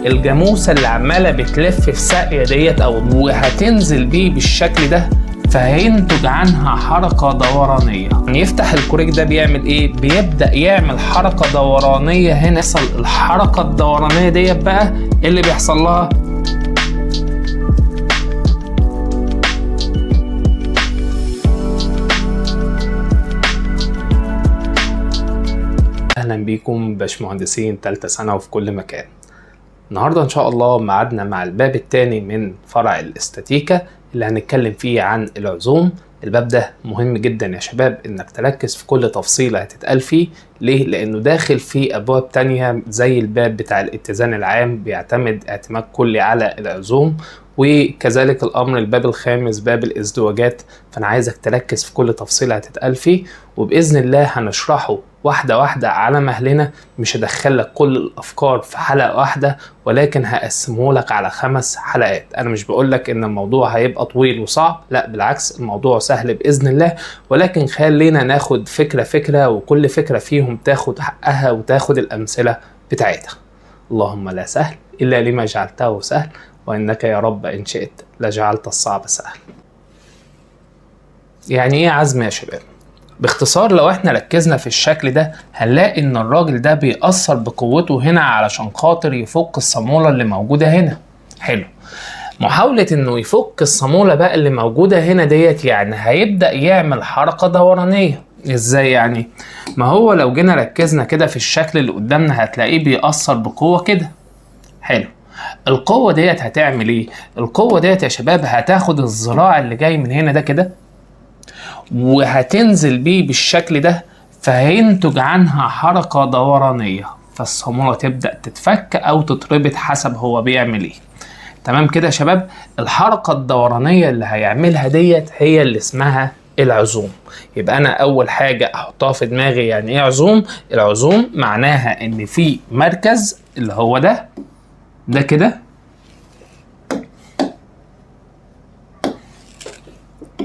الجاموسة اللي عماله بتلف في ساقيه ديت او وهتنزل بيه بالشكل ده، فهينتج عنها حركة دورانية. يفتح الكوريك ده بيعمل ايه؟ بيبدأ يعمل حركة دورانية هنا. يحصل الحركة الدورانية ديت بقى اللي بيحصل لها اهلا بيكم باشمهندسين تالتة سنة وفي كل مكان. النهاردة ان شاء الله ميعادنا مع الباب الثاني من فرع الاستاتيكا اللي هنتكلم فيه عن العزوم. الباب ده مهم جدا يا شباب انك تركز في كل تفصيلة هتتقال فيه. ليه؟ لانه داخل فيه ابواب تانية زي الباب بتاع الاتزان العام بيعتمد اعتماد كلي على العزوم، وكذلك الامر الباب الخامس باب الازدواجات. فانا عايزك تركز في كل تفصيلة هتتقال فيه، وباذن الله هنشرحه واحدة واحدة على مهلنا. مش هدخلك كل الافكار في حلقة واحدة، ولكن هقسمه لك على 5 حلقات. انا مش بقولك ان الموضوع هيبقى طويل وصعب، لا بالعكس الموضوع سهل باذن الله، ولكن خلينا ناخد فكرة فكرة، وكل فكرة فيهم تاخد حقها وتاخد الامثلة بتاعتها. اللهم لا سهل الا لما جعلته سهل، وانك يا رب ان شئت لجعلت الصعب سهل. يعني ايه عزم يا شباب؟ باختصار لو احنا ركزنا في الشكل ده هنلاقي ان الراجل ده بيأثر بقوته هنا علشان خاطر يفك الصامولة اللي موجودة هنا. حلو، محاولة انه يفك الصامولة بقى اللي موجودة هنا ديت يعني هيبدأ يعمل حركة دورانية. ازاي يعني؟ ما هو لو جينا ركزنا كده في الشكل اللي قدامنا هتلاقيه بيأثر بقوة كده. حلو، القوة ديت هتعمل ايه؟ القوة ديت يا شباب هتاخد الذراع اللي جاي من هنا ده كده وهتنزل بيه بالشكل ده، فهينتج عنها حركة دورانية، فالصامولة تبدأ تتفك أو تتربط حسب هو بيعمل ايه. تمام كده يا شباب؟ الحركة الدورانية اللي هيعملها ديت هي اللي اسمها العزوم. يبقى أنا أول حاجة أحطها في دماغي يعني ايه عزوم؟ العزوم معناها إن في مركز اللي هو ده، ده كده،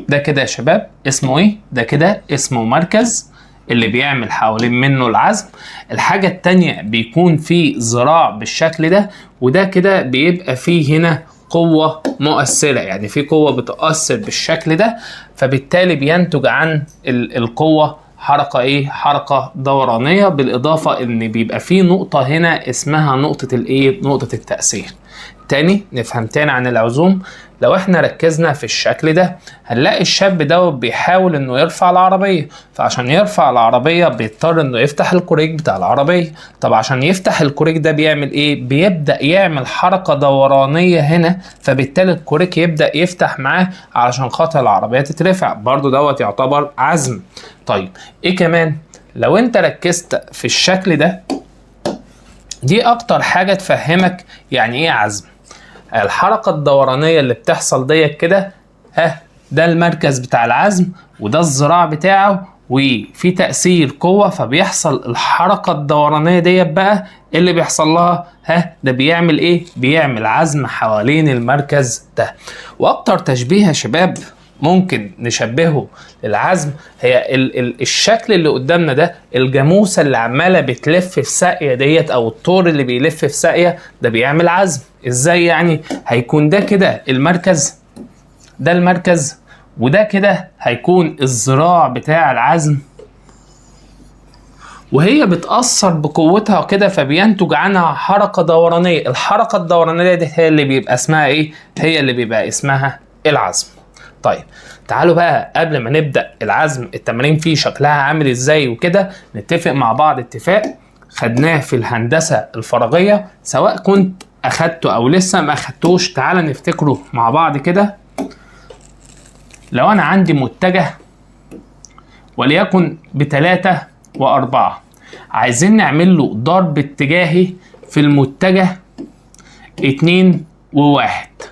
ده كده يا شباب اسمه ايه؟ ده كده اسمه مركز اللي بيعمل حوالين منه العزم. الحاجة التانية بيكون فيه ذراع بالشكل ده، وده كده بيبقى فيه هنا قوة مؤثرة، يعني في قوة بتؤثر بالشكل ده، فبالتالي بينتج عن القوة حركة ايه؟ حركة دورانية. بالإضافة ان بيبقى فيه نقطة هنا اسمها نقطة الايه؟ نقطة التأثير. تاني نفهم تاني عن العزوم. لو احنا ركزنا في الشكل ده هنلاقي الشاب ده بيحاول انه يرفع العربية، فعشان يرفع العربية بيضطر انه يفتح الكوريك بتاع العربية. طب عشان يفتح الكوريك ده بيعمل ايه؟ بيبدأ يعمل حركة دورانية هنا، فبالتالي الكوريك يبدأ يفتح معاه علشان خاطر العربية تترفع. برضو دوت يعتبر عزم. طيب ايه كمان؟ لو انت ركزت في الشكل ده، دي اكتر حاجة تفهمك يعني ايه عزم. الحركة الدورانية اللي بتحصل ديت كده، ها ده المركز بتاع العزم وده الذراع بتاعه، وفي تأثير قوة، فبيحصل الحركة الدورانية ديت بقى اللي بيحصل لها، ها ده بيعمل ايه؟ بيعمل عزم حوالين المركز ده. واكتر تشبيه يا شباب ممكن نشبهه للعزم هي الشكل اللي قدامنا ده، الجاموسة اللي عمالة بتلف في ساقية ديت او الطور اللي بيلف في ساقية ده بيعمل عزم. ازاي يعني؟ هيكون ده كده المركز، ده المركز، وده كده هيكون الذراع بتاع العزم، وهي بتأثر بقوتها كده فبينتج عنها حركة دورانية. الحركة الدورانية دي هي اللي بيبقى اسمها ايه؟ هي اللي بيبقى اسمها العزم. طيب تعالوا بقى قبل ما نبدأ العزم التمارين فيه شكلها عامل ازاي وكده، نتفق مع بعض اتفاق خدناه في الهندسة الفراغية، سواء كنت اخدته او لسه ما اخدتوش. تعالى نفتكره مع بعض كده. لو انا عندي متجه وليكن ب3 و4، عايزين نعمل له ضرب اتجاهي في المتجه 2 و1،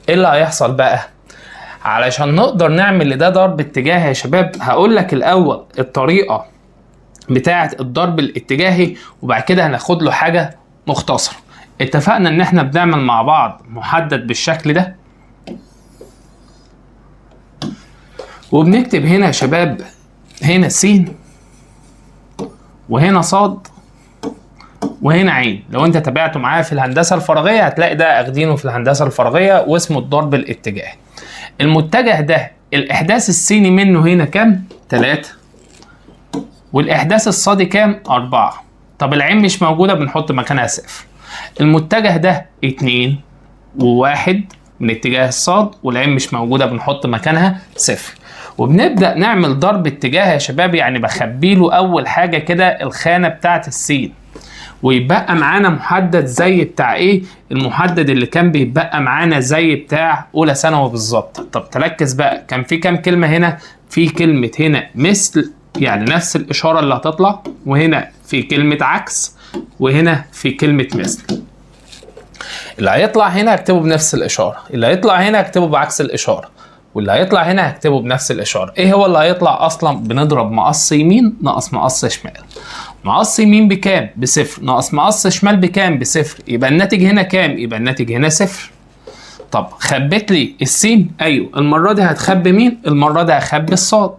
ايه اللي هيحصل بقى؟ علشان نقدر نعمل لده ضرب اتجاهي يا شباب هقول لك الاول الطريقة بتاعه الضرب الاتجاهي، وبعد كده هناخد له حاجة مختصره. اتفقنا ان احنا بنعمل مع بعض محدد بالشكل ده، وبنكتب هنا يا شباب هنا س وهنا صاد وهنا عين. لو انت تابعته معايا في الهندسة الفراغيه هتلاقي ده اخدينه في الهندسة الفراغيه واسمه الضرب الاتجاهي. المتجه ده الاحداث السيني منه هنا كام؟ 3، والاحداث الصادي كام؟ 4. طب العين مش موجودة بنحط مكانها 0. المتجه ده 2 و1 من اتجاه الصاد، والعين مش موجودة بنحط مكانها 0. وبنبدا نعمل ضرب اتجاه يا شباب، يعني بخبيله اول حاجة كده الخانة بتاعه السين، ويبقى معانا محدد زي بتاع ايه؟ المحدد اللي كان بيتبقى معانا زي بتاع اولى ثانوي بالظبط. طب تركز بقى، كان في كام كلمة هنا؟ في كلمة هنا مثل، يعني نفس الاشارة اللي هتطلع، وهنا في كلمة عكس، وهنا في كلمة مثل. اللي هيطلع هنا هكتبه بنفس الاشارة، اللي هيطلع هنا هكتبه بعكس الاشارة، واللي هيطلع هنا هكتبه بنفس الاشارة. ايه هو اللي هيطلع اصلا؟ بنضرب مقص يمين ناقص مقص شمال. مقص يمين بكام؟ ب0، ناقص مقص شمال بكام؟ ب0، يبقى الناتج هنا كام؟ يبقى الناتج هنا 0. طب خبيت لي السين؟ ايوه. المرة دي هتخبي مين؟ المرة دي هخبي الصاد.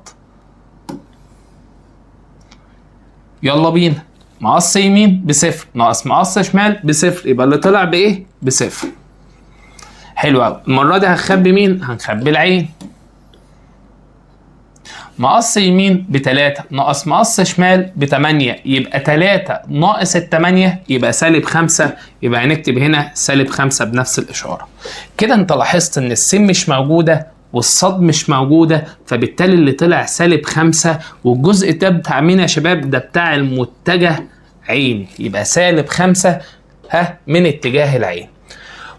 يلا بينا، مقص يمين ب0 ناقص مقص شمال ب0، يبقى اللي طلع بايه؟ ب0. حلو قوي. المرة دي هنخبي مين؟ هنخبي العين. مقص يمين ب3 ناقص مقص شمال ب8، يبقى 3 ناقص 8 يبقى سالب 5، يبقى هنكتب هنا سالب 5 بنفس الإشارة. كده انت لاحظت ان السين مش موجودة والصاد مش موجودة، فبالتالي اللي طلع سالب 5، والجزء ده بتاع مين يا شباب؟ ده بتاع المتجه عين، يبقى سالب 5 ها من اتجاه العين.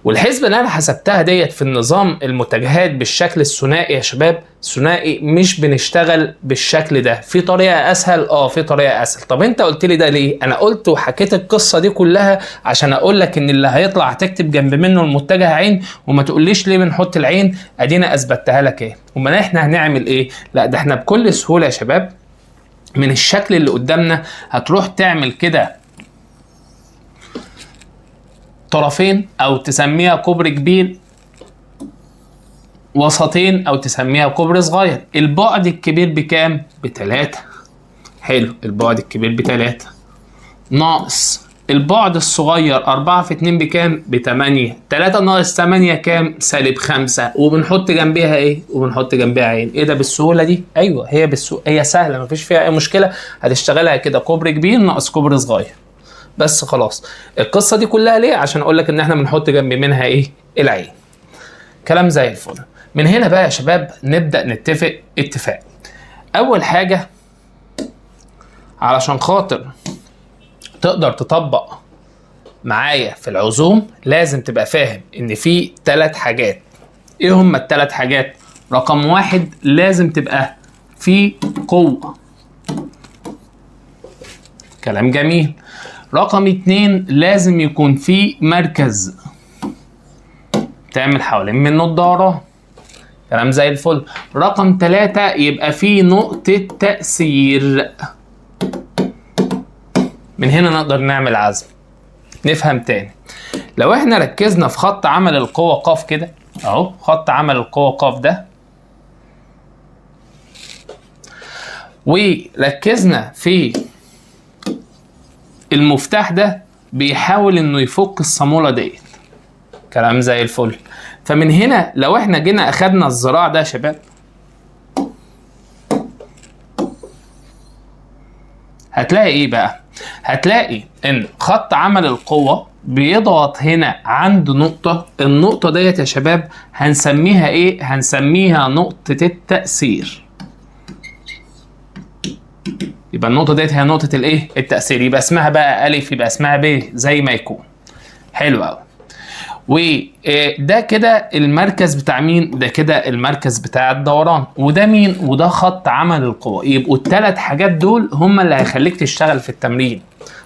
والحسبة اللي انا حسبتها ديت في النظام المتجهات بالشكل الثنائي يا شباب، ثنائي مش بنشتغل بالشكل ده، في طريقة اسهل. في طريقة اسهل. طب انت قلت لي ده ليه؟ انا قلت وحكيت القصة دي كلها عشان اقول لك ان اللي هيطلع هتكتب جنب منه المتجه عين، وما تقوليش ليه بنحط العين، ادينا اثبتها لك ايه. امال احنا هنعمل ايه؟ لا ده احنا بكل سهولة يا شباب من الشكل اللي قدامنا هتروح تعمل كده طرفين، او تسميها كوبري كبير، وسطين، او تسميها كوبري صغير. البعد الكبير بكام؟ ب3. حلو، البعد الكبير ب3 ناقص البعد الصغير 4 في 2 بكام؟ ب8. 3 ناقص 8 كام؟ سالب 5. وبنحط جنبها ايه؟ وبنحط جنبها عين. ايه ده بالسهولة دي؟ ايوه هي بالسهولة، هي سهلة مفيش فيها اي مشكلة. هتشتغلها كده كوبري كبير ناقص كوبري صغير بس خلاص. القصة دي كلها ليه؟ عشان اقول لك ان احنا بنحط جنب منها ايه؟ العين. كلام زي الفل. من هنا بقى يا شباب نبدا نتفق اتفاق. اول حاجة علشان خاطر تقدر تطبق معايا في العزوم لازم تبقى فاهم ان في 3 حاجات. ايه هما ال3 حاجات؟ رقم 1 لازم تبقى في قوة. كلام جميل. رقم 2 لازم يكون في مركز تعمل حوالين منه الدوران. كلام زي الفل. رقم 3 يبقى في نقطة تأثير. من هنا نقدر نعمل عزم. نفهم تاني، لو احنا ركزنا في خط عمل القوة قاف كده اهو، خط عمل القوة قاف ده، وركزنا في المفتاح ده بيحاول انه يفك الصامولة ديت. كلام زي الفل. فمن هنا لو احنا جينا اخدنا الذراع ده يا شباب هتلاقي ايه بقى؟ هتلاقي ان خط عمل القوة بيضغط هنا عند نقطة، النقطة ديت يا شباب هنسميها ايه؟ هنسميها نقطة التأثير. يبقى النقطة ديت هي نقطة الايه؟ التأثير. يبقى اسمها بقى ألف، يبقى اسمها ب، زي ما يكون. حلو قوي. وده كده المركز بتاع مين؟ ده كده المركز بتاع الدوران. وده مين؟ وده خط عمل القوة. يبقوا ال3 حاجات دول هم اللي هيخليك تشتغل في التمرين: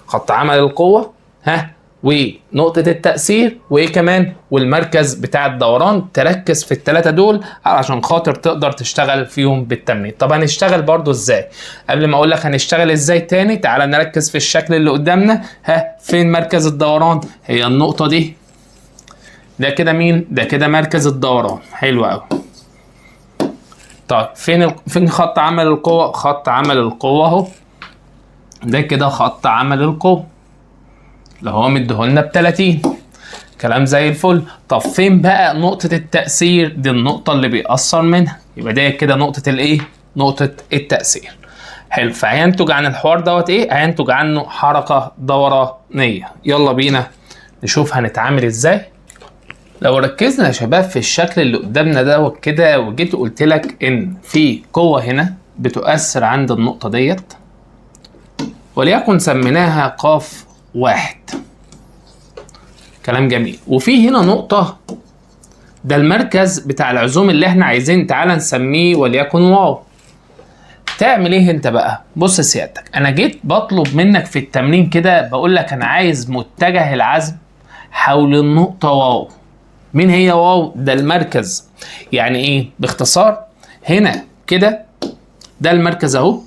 خط عمل القوة، ها، ونقطة التأثير، وايه كمان؟ والمركز بتاع الدوران. تركز في ال3 دول علشان خاطر تقدر تشتغل فيهم بالتمرين. طب هنشتغل برضو ازاي؟ قبل ما اقول لك هنشتغل ازاي تاني، تعالى نركز في الشكل اللي قدامنا. ها، فين مركز الدوران؟ هي النقطة دي. ده كده مين؟ ده كده مركز الدوران. حلو قوي. طيب فين خط عمل القوة؟ خط عمل القوة اهو، ده كده خط عمل القوة. اللي هو مديهولنا ب 30. كلام زي الفل. طب فين بقى نقطة التأثير؟ دي النقطة اللي بيأثر منها، يبقى دي كده نقطة الايه؟ نقطة التأثير. حلو. فهينتج عن الحوار دوت ايه؟ هينتج عنه حركة دورانية. يلا بينا نشوف هنتعامل ازاي. لو ركزنا يا شباب في الشكل اللي قدامنا دوت كده، وجيت قلت لك ان في قوة هنا بتؤثر عند النقطة ديت، وليكن سميناها قاف واحد. كلام جميل. وفي هنا نقطة، ده المركز بتاع العزوم اللي احنا عايزين، تعالى نسميه وليكن واو. تعمل ايه انت بقى؟ بص سيادتك، انا جيت بطلب منك في التمرين كده، بقول لك انا عايز متجه العزم حول النقطة واو. مين هي واو؟ ده المركز. يعني ايه؟ باختصار هنا كده ده المركز اهو،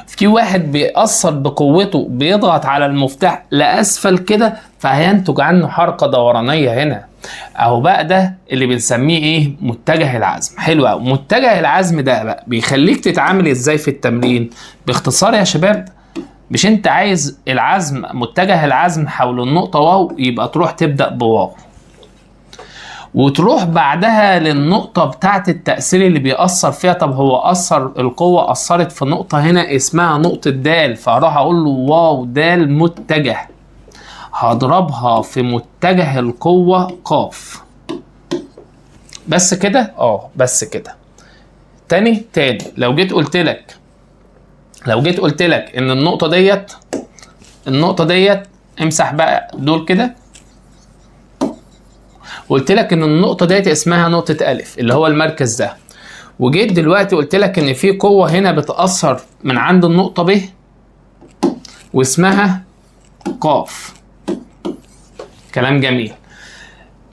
في واحد بيأثر بقوته بيضغط على المفتاح لأسفل كده، فهينتج عنه حركة دورانية هنا اهو. بقى ده اللي بنسميه ايه؟ متجه العزم. حلو قوي. متجه العزم ده بقى بيخليك تتعامل ازاي في التمرين؟ باختصار يا شباب، مش انت عايز العزم، متجه العزم حول النقطة واو، يبقى تروح تبدأ بواو وتروح بعدها للنقطة بتاعة التأثير اللي بيأثر فيها. طب هو أثر، القوة أثرت في نقطة هنا اسمها نقطة دال، فهروح أقول له واو دال متجه، هضربها في متجه القوة قاف. بس كده؟ بس كده. تاني لو جيت قلت لك، لو جيت قلت لك إن النقطة ديت، النقطة ديت امسح بقى دول كده، قلت لك ان النقطة ديت اسمها نقطة الف اللي هو المركز ده، وجيت دلوقتي قلت لك ان في قوة هنا بتاثر من عند النقطة ب واسمها قاف. كلام جميل.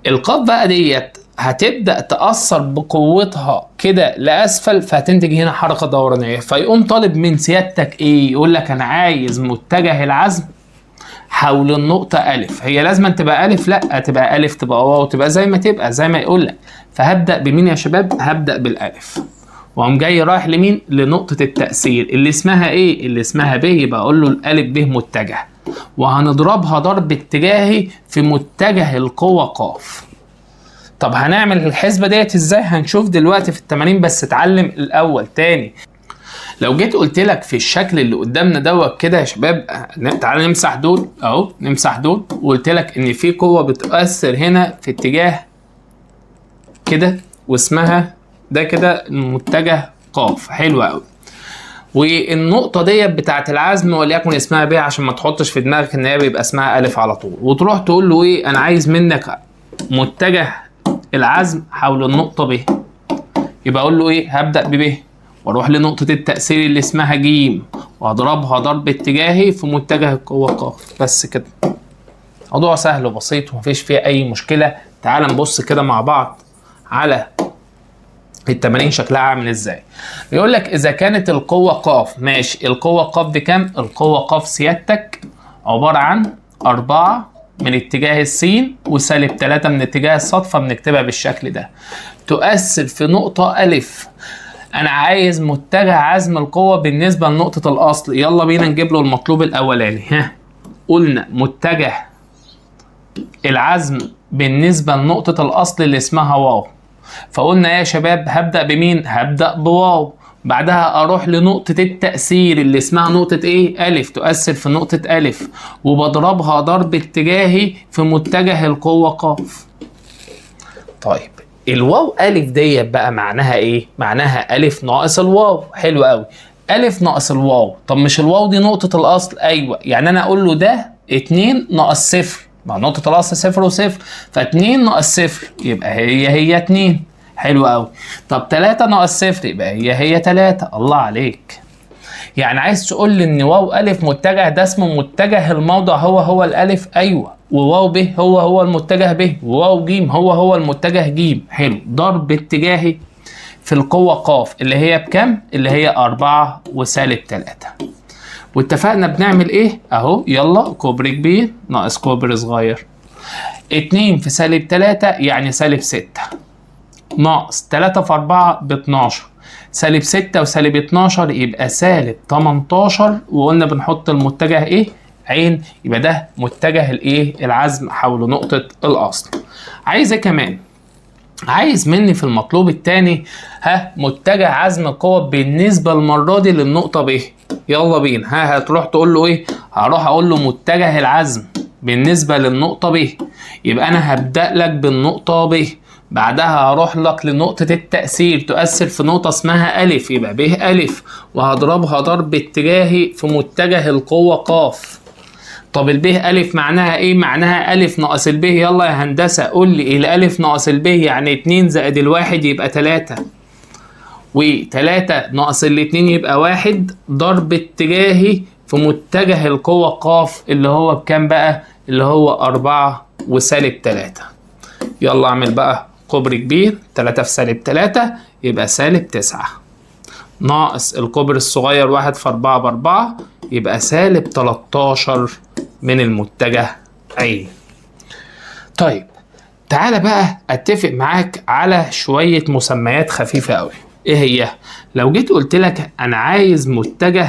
القاف بقى ديت هتبدا تاثر بقوتها كده لاسفل، فهتنتج هنا حركة دورانيه. فيقوم طالب من سيادتك ايه؟ يقول لك انا عايز متجه العزم حول النقطة ألف. هي لازم تبقى ألف؟ لا، تبقى ألف، تبقى واو، تبقى زي ما تبقى، زي ما يقول لك. فهبدأ بمين يا شباب؟ هبدأ بالألف، وأقوم جاي رايح لمين؟ لنقطة التأثير اللي اسمها إيه؟ اللي اسمها ب، يبقى أقول له الألف ب متجه، وهنضربها ضرب اتجاهي في متجه القوة قاف. طب هنعمل الحسبة ديت إزاي؟ هنشوف دلوقتي في التمارين، بس اتعلم الأول. تاني لو جيت قلت لك في الشكل اللي قدامنا دوت كده يا شباب، تعالى نمسح دول اهو، نمسح دول، وقلت لك ان في قوة بتؤثر هنا في اتجاه كده واسمها ده كده المتجه قاف. حلو قوي. والنقطة ديت بتاعت العزم وليكن اسمها ب، عشان ما تحطش في دماغك ان هي بيبقى اسمها الف على طول، وتروح تقول له ايه؟ انا عايز منك متجه العزم حول النقطة ب، يبقى اقول له ايه؟ هبدأ بب واروح لنقطة التأثير اللي اسمها ج واضربها ضرب اتجاهي في متجه القوة ق. بس كده. موضوع سهل وبسيط ومفيش فيه أي مشكلة. تعال نبص كده مع بعض على التمارين شكلها عامل ازاي. بيقول لك إذا كانت القوة ق، ماشي، القوة ق بكام؟ القوة ق سيادتك عبارة عن 4 من اتجاه السين وسالب 3 من اتجاه الصاد، فبنكتبها بالشكل ده. تؤثر في نقطة ألف. أنا عايز متجه عزم القوة بالنسبة لنقطة الأصل. يلا بينا نجيب له المطلوب الأولاني. ها، قلنا متجه العزم بالنسبة لنقطة الأصل اللي اسمها واو، فقلنا يا شباب هبدأ بمين؟ هبدأ بواو، بعدها أروح لنقطة التأثير اللي اسمها نقطة إيه؟ ألف، تؤثر في نقطة ألف، وبضربها ضرب اتجاهي في متجه القوة قاف. طيب الواو ألف ديت بقى معناها إيه؟ معناها ألف ناقص الواو. حلو قوي، ألف ناقص الواو. طب مش الواو دي نقطة الأصل؟ أيوه، يعني أنا أقول له ده 2 ناقص 0، مع نقطة الأصل 0 و0، ف2 ناقص 0 يبقى هي 2. حلو قوي. طب 3 ناقص 0 يبقى هي 3. الله عليك. يعني عايز تقول لي ان واو ألف متجه ده اسمه متجه الموضع هو الألف؟ أيوه. وواو ب هو المتجه ب، وواو ج هو المتجه ج. حلو. ضرب اتجاهي في القوة ق اللي هي بكام؟ اللي هي 4 وسالب 3. واتفقنا بنعمل ايه؟ اهو يلا، كوبري كبير ناقص كوبري صغير. 2 في سالب 3 يعني سالب 6 ناقص 3 في 4 ب 12، سالب 6 وسالب 12 يبقى سالب 18، وقلنا بنحط المتجه ايه؟ عين. يبقى ده متجه الايه؟ العزم حول نقطة الاصل. عايز ايه كمان؟ عايز مني في المطلوب الثاني متجه عزم القوة بالنسبة المرة دي للنقطة ب. يلا بينا. هتروح تقول له ايه؟ هروح اقول له متجه العزم بالنسبة للنقطة ب. يبقى انا هبدأ لك بالنقطة ب، بعدها هروح لك لنقطة التأثير تؤثر في نقطة اسمها ألف، يبقى ب ألف، وهضربها ضرب اتجاهي في متجه القوة قاف. طب الب ألف معناها إيه؟ معناها ألف ناقص الب. يلا يا هندسة قول لي إيه الألف ناقص الب؟ يعني 2 زائد الواحد يبقى 3، و3 ناقص الاتنين يبقى 1، ضرب اتجاهي في متجه القوة قاف اللي هو بكام بقى؟ اللي هو 4 وسالب 3. يلا اعمل بقى كوبري كبير، 3 في سالب 3 يبقى سالب 9، ناقص الكوبري الصغير 1 في 4 ب4 يبقى سالب 13 من المتجه عين. طيب تعالى بقى اتفق معاك على شوية مسميات خفيفة قوي. ايه هي؟ لو جيت قلت لك انا عايز متجه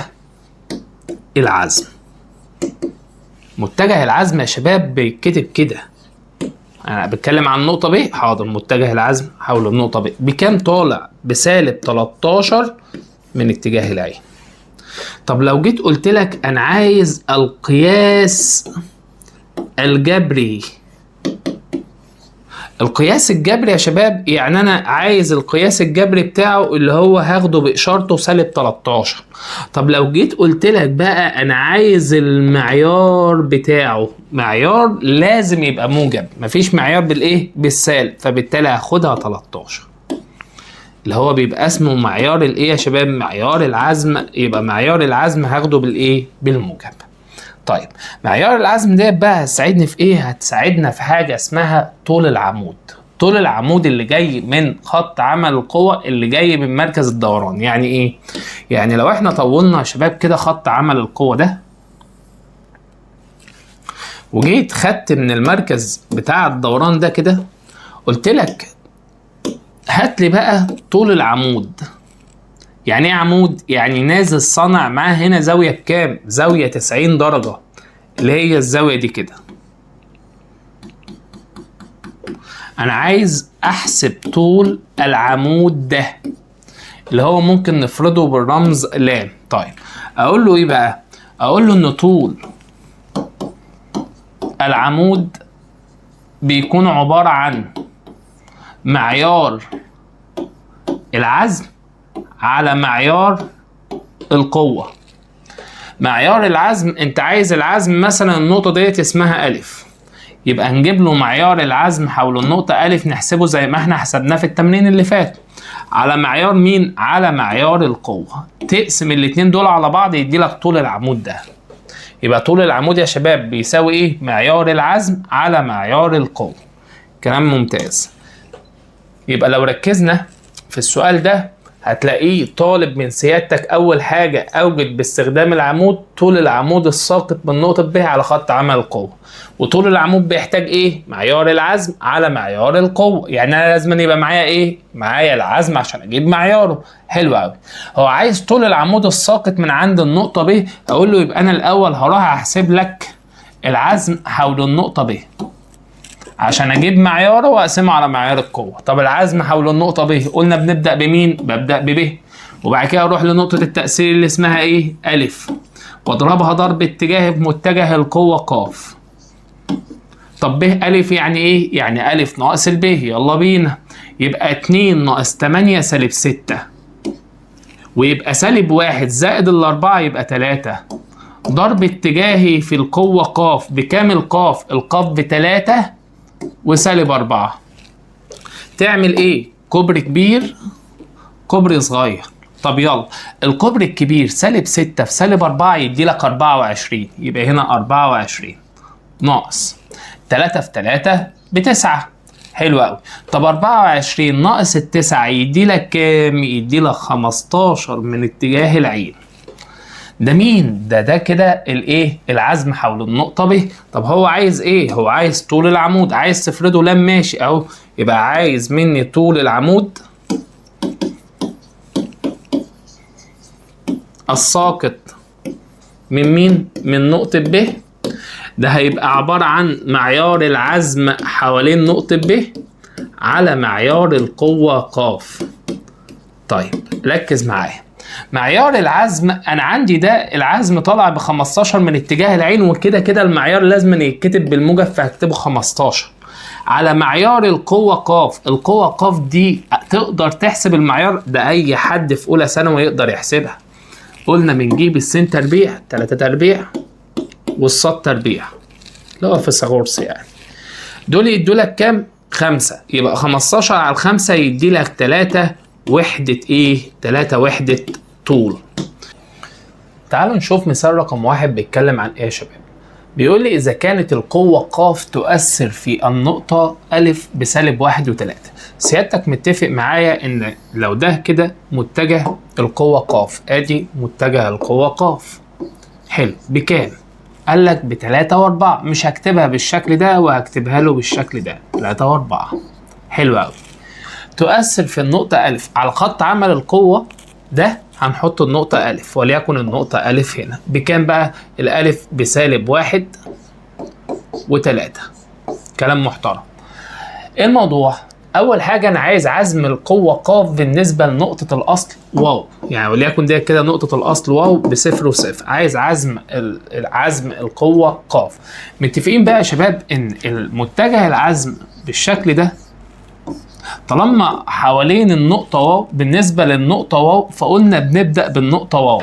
العزم، متجه العزم يا شباب بيتكتب كده، انا بتكلم عن النقطة ب، حاضر، متجه العزم حول النقطة ب بكام طالع؟ بسالب 13 من اتجاه العين. طب لو جيت قلت لك انا عايز القياس الجبري، القياس الجبري يا شباب يعني انا عايز القياس الجبري بتاعه اللي هو هاخده باشارته سالب 13. طب لو جيت قلت لك بقى انا عايز المعيار بتاعه، معيار لازم يبقى موجب، مفيش معيار بالايه؟ بالسالب، فبالتالي هاخدها 13 اللي هو بيبقى اسمه معيار الايه يا شباب؟ معيار العزم. يبقى معيار العزم هاخده بالايه؟ بالموجب. طيب معيار العزم ده بقى هتساعدني في ايه؟ هتساعدنا في حاجة اسمها طول العمود. طول العمود اللي جاي من خط عمل القوة اللي جاي من مركز الدوران. يعني ايه؟ يعني لو احنا طولنا يا شباب كده خط عمل القوة ده، وجيت خدت من المركز بتاع الدوران ده كده، قلت لك هات لي بقى طول العمود. يعني ايه عمود؟ يعني نازل صنع معاه هنا زاوية بكام؟ زاوية 90 درجة اللي هي الزاوية دي كده. أنا عايز أحسب طول العمود ده اللي هو ممكن نفرضه بالرمز لام. طيب أقول له إيه بقى؟ أقول له إن طول العمود بيكون عبارة عن معيار العزم على معيار القوة. معيار العزم، انت عايز العزم مثلا النقطة ديت اسمها ألف، يبقى نجيب له معيار العزم حول النقطة ألف نحسبه زي ما احنا حسبناه في التمرين اللي فات، على معيار مين؟ على معيار القوة. تقسم الاتنين دول على بعض يدي لك طول العمود ده. يبقى طول العمود يا شباب بيساوي ايه؟ معيار العزم على معيار القوة. كلام ممتاز. يبقى لو ركزنا في السؤال ده هتلاقيه طالب من سيادتك أول حاجة أوجد باستخدام العمود طول العمود الساقط من نقطة ب على خط عمل القوة، وطول العمود بيحتاج إيه؟ معيار العزم على معيار القوة. يعني أنا لازم يبقى معايا إيه؟ معايا العزم عشان أجيب معياره. حلو أوي. هو عايز طول العمود الساقط من عند النقطة ب، أقول له يبقى أنا الأول هروح أحسب لك العزم حول النقطة ب عشان اجيب معياره واقسمه على معيار القوة. طب العزم حول النقطة ب قلنا بنبدا بمين؟ ببدا بب، وبعد كده اروح لنقطة التاثير اللي اسمها ايه؟ الف، واضربها ضرب اتجاهي بمتجه القوة قاف. طب ب الف يعني ايه؟ يعني الف ناقص الب. يلا بينا. يبقى 2 ناقص 8 سالب 6، ويبقى سالب 1 زائد ال4 يبقى 3، ضرب اتجاهي في القوة قاف. بكام القاف؟ القاف ب3 وسالب 4. تعمل ايه؟ كوبري كبير كوبري صغير. طب يلا الكوبري الكبير سالب 6 في سالب 4 يدي لك 24، يبقى هنا 24 ناقص 3 في 3 ب9. حلو قوي. طب 24 ناقص 9 يدي لك كام؟ يدي لك 15 من اتجاه العين. ده مين؟ ده كده الايه؟ العزم حول النقطة ب. طب هو عايز ايه؟ هو عايز طول العمود، عايز تفرده لام، ماشي اهو. يبقى عايز مني طول العمود الساقط من مين؟ من نقطة ب ده هيبقى عبارة عن معيار العزم حوالين نقطة ب على معيار القوة ق. طيب ركز معايا، معيار العزم انا عندي ده العزم طالع ب 15 من اتجاه العين، وكده كده المعيار لازم يتكتب بالموجب فهكتبه 15 على معيار القوة ق. القوة ق دي تقدر تحسب المعيار ده، اي حد في اولى ثانوي يقدر يحسبها. قلنا بنجيب السين تربيع 3 تربيع والصاد تربيع اللي هو فيثاغورس يعني، دول يدوا لك كام؟ 5. يبقى 15 على 5 يدي لك 3 وحدة ايه؟ 3 وحدة طول. تعالوا نشوف مثال رقم 1 بيتكلم عن ايه يا شباب. بيقول لي إذا كانت القوة ق تؤثر في النقطة أ بسالب 1 و3. سيادتك متفق معايا إن لو ده كده متجه القوة ق، آدي متجه القوة ق، حلو، بكام؟ قال لك ب3 و4. مش هكتبها بالشكل ده وهكتبها له بالشكل ده، 3 و4. حلو أوي. تؤثر في النقطة أ على خط عمل القوة ده، هنحط النقطة أ، وليكن النقطة أ هنا بكام بقى؟ الألف بسالب 1 و3. كلام محترم. ايه الموضوع؟ أول حاجة أنا عايز عزم القوة ق بالنسبة لنقطة الأصل واو، يعني وليكن دي كده نقطة الأصل واو بصفر وصفر، عايز عزم عزم القوة ق. متفقين بقى يا شباب إن المتجه العزم بالشكل ده طالما حوالين النقطة واو بالنسبة للنقطة واو، فقلنا بنبدأ بالنقطة واو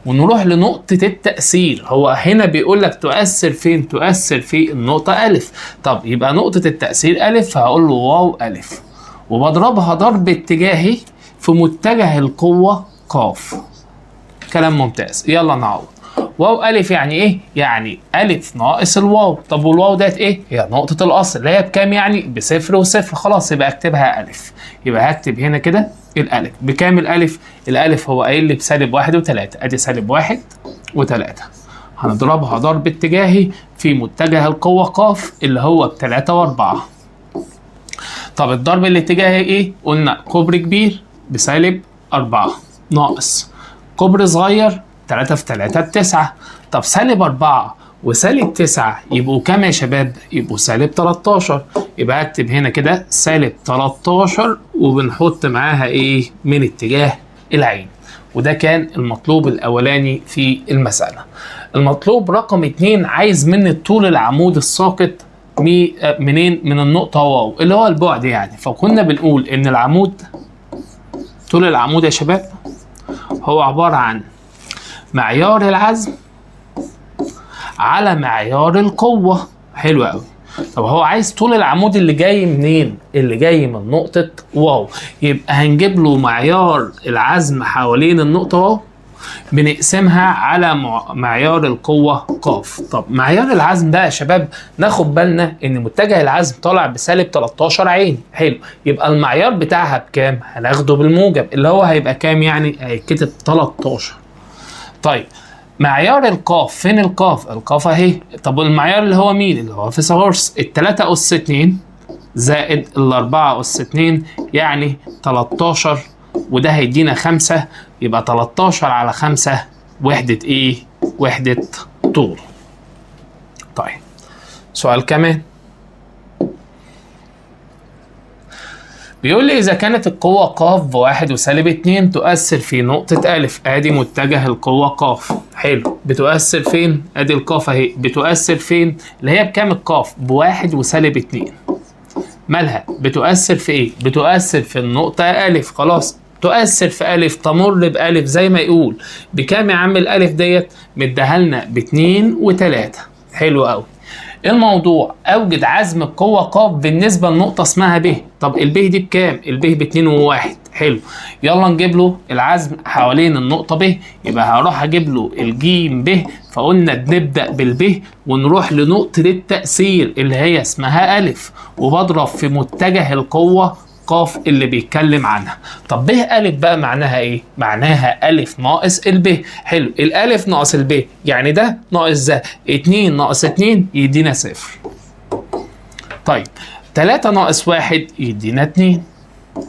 ونروح لنقطة التأثير. هو هنا بيقول لك تؤثر فين؟ تؤثر في النقطة ألف. طب يبقى نقطة التأثير ألف، فهقول له واو ألف، وبضربها ضرب اتجاهي في متجه القوة ق. كلام ممتاز. يلا نعوض. واو ألف يعني إيه؟ يعني ألف ناقص الواو. طب والواو ديت إيه؟ هي نقطة الأصل اللي هي بكام يعني؟ بصفر وصفر. خلاص يبقى أكتبها ألف. يبقى هكتب هنا كده الألف بكام؟ الألف، الألف هو قايل لي بسالب 1 و3، أدي سالب 1 و3، هنضربها ضرب اتجاهي في متجه القوة ق اللي هو ب3 و4. طب الضرب الاتجاهي إيه؟ قلنا كوبري كبير بسالب 4 ناقص كوبري صغير 3 في 3 ب9. طب سالب 4 وسالب 9 يبقوا كام يا شباب؟ يبقوا سالب 13. يبقى اكتب هنا كده سالب 13 وبنحط معاها ايه؟ من اتجاه العين. وده كان المطلوب الاولاني في المسألة. المطلوب رقم 2 عايز مني طول العمود الساقط منين؟ من النقطة واو اللي هو البعد يعني. فكنا بنقول ان العمود، طول العمود يا شباب هو عبارة عن معيار العزم على معيار القوة. حلو قوي. طب هو عايز طول العمود اللي جاي منين؟ اللي جاي من نقطة واو. يبقى هنجيب له معيار العزم حوالين النقطة واو بنقسمها على معيار القوة ق. طب معيار العزم ده يا شباب ناخد بالنا ان متجه العزم طالع بسالب 13 عين. حلو. يبقى المعيار بتاعها بكام؟ هناخده بالموجب اللي هو هيبقى كام يعني؟ هيتكتب 13. طيب معيار القاف، فين القاف؟ القاف اهي. طب المعيار اللي هو مين؟ اللي هو فيثاغورس، ال3 أس 2 زائد ال4 أس 2 يعني 13، وده هيدينا 5، يبقى 13 على 5 وحدة ايه؟ وحدة طول. طيب سؤال كمان بيقول لي إذا كانت القوة ق ب1 وسالب 2 تؤثر في نقطة ألف. آدي متجه القوة ق. حلو. بتؤثر فين؟ آدي القاف أهي. بتؤثر فين؟ اللي هي بكام القاف؟ ب1 وسالب 2. مالها؟ بتؤثر في إيه؟ بتؤثر في النقطة ألف. خلاص تؤثر في ألف، تمر بألف زي ما يقول. بكام يا عم الألف ديت؟ مديها لنا ب2 و3. حلو أوي. الموضوع اوجد عزم القوة ق بالنسبة لنقطة اسمها ب. طب الب دي بكام؟ الب ب2 و1. حلو. يلا نجيب له العزم حوالين النقطة ب. يبقى هروح اجيب له الجيم ب. فقلنا بنبدأ بالب ونروح لنقطة التأثير اللي هي اسمها ألف، وبضرب في متجه القوة ق اللي بيتكلم عنها. طب ب ألف بقى معناها ايه؟ معناها ألف ناقص الب. حلو. الألف ناقص الب يعني ده ناقص ده، 2 ناقص 2 يدينا 0. طيب 3 ناقص 1 يدينا 2.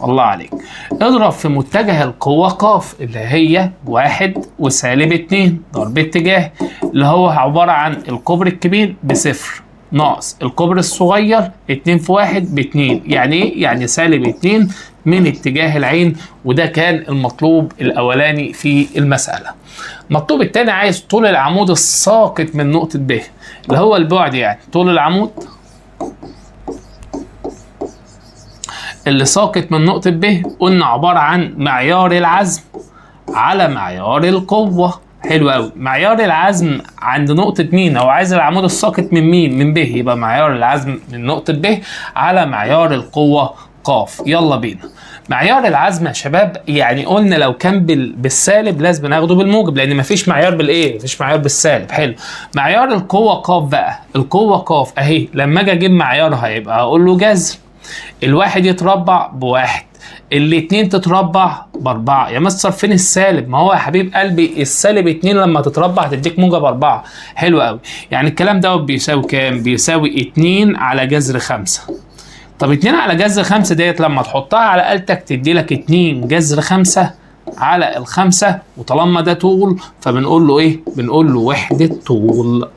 الله عليك. اضرب في متجه القوة ق اللي هي 1 وسالب 2 ضرب اتجاه اللي هو عبارة عن الكوبري الكبير بصفر ناقص الكوبري الصغير 2 في 1 ب2، يعني ايه؟ يعني سالب 2 من اتجاه العين، وده كان المطلوب الاولاني في المسألة. المطلوب الثاني عايز طول العمود الساقط من نقطة ب اللي هو البعد، يعني طول العمود اللي ساقط من نقطة ب قلنا عبارة عن معيار العزم على معيار القوة. حلو قوي. معيار العزم عند نقطة مين؟ هو عايز العمود الساقط من مين؟ من ب، يبقى معيار العزم من نقطة ب على معيار القوة ق. يلا بينا. معيار العزم يا شباب يعني قلنا لو كان بالسالب لازم ناخده بالموجب، لان مفيش معيار بالايه؟ مفيش معيار بالسالب. حلو. معيار القوة ق بقى، القوة ق اهي، لما اجي اجيب معيارها يبقى اقول له جذر الواحد يتربع بواحد، الاتنين تتربع باربعة. يا مستر فين السالب؟ ما هو يا حبيب قلبي السالب 2 لما تتربع هتديك موجب 4. حلو قوي. يعني الكلام ده بيساوي كام؟ بيساوي 2 على جذر 5. طب 2 على جذر 5 ديت لما تحطها على آلتك تدي لك 2 جذر 5 على الخمسة، وطالما ده طول فبنقول له ايه؟ بنقول له وحدة طول.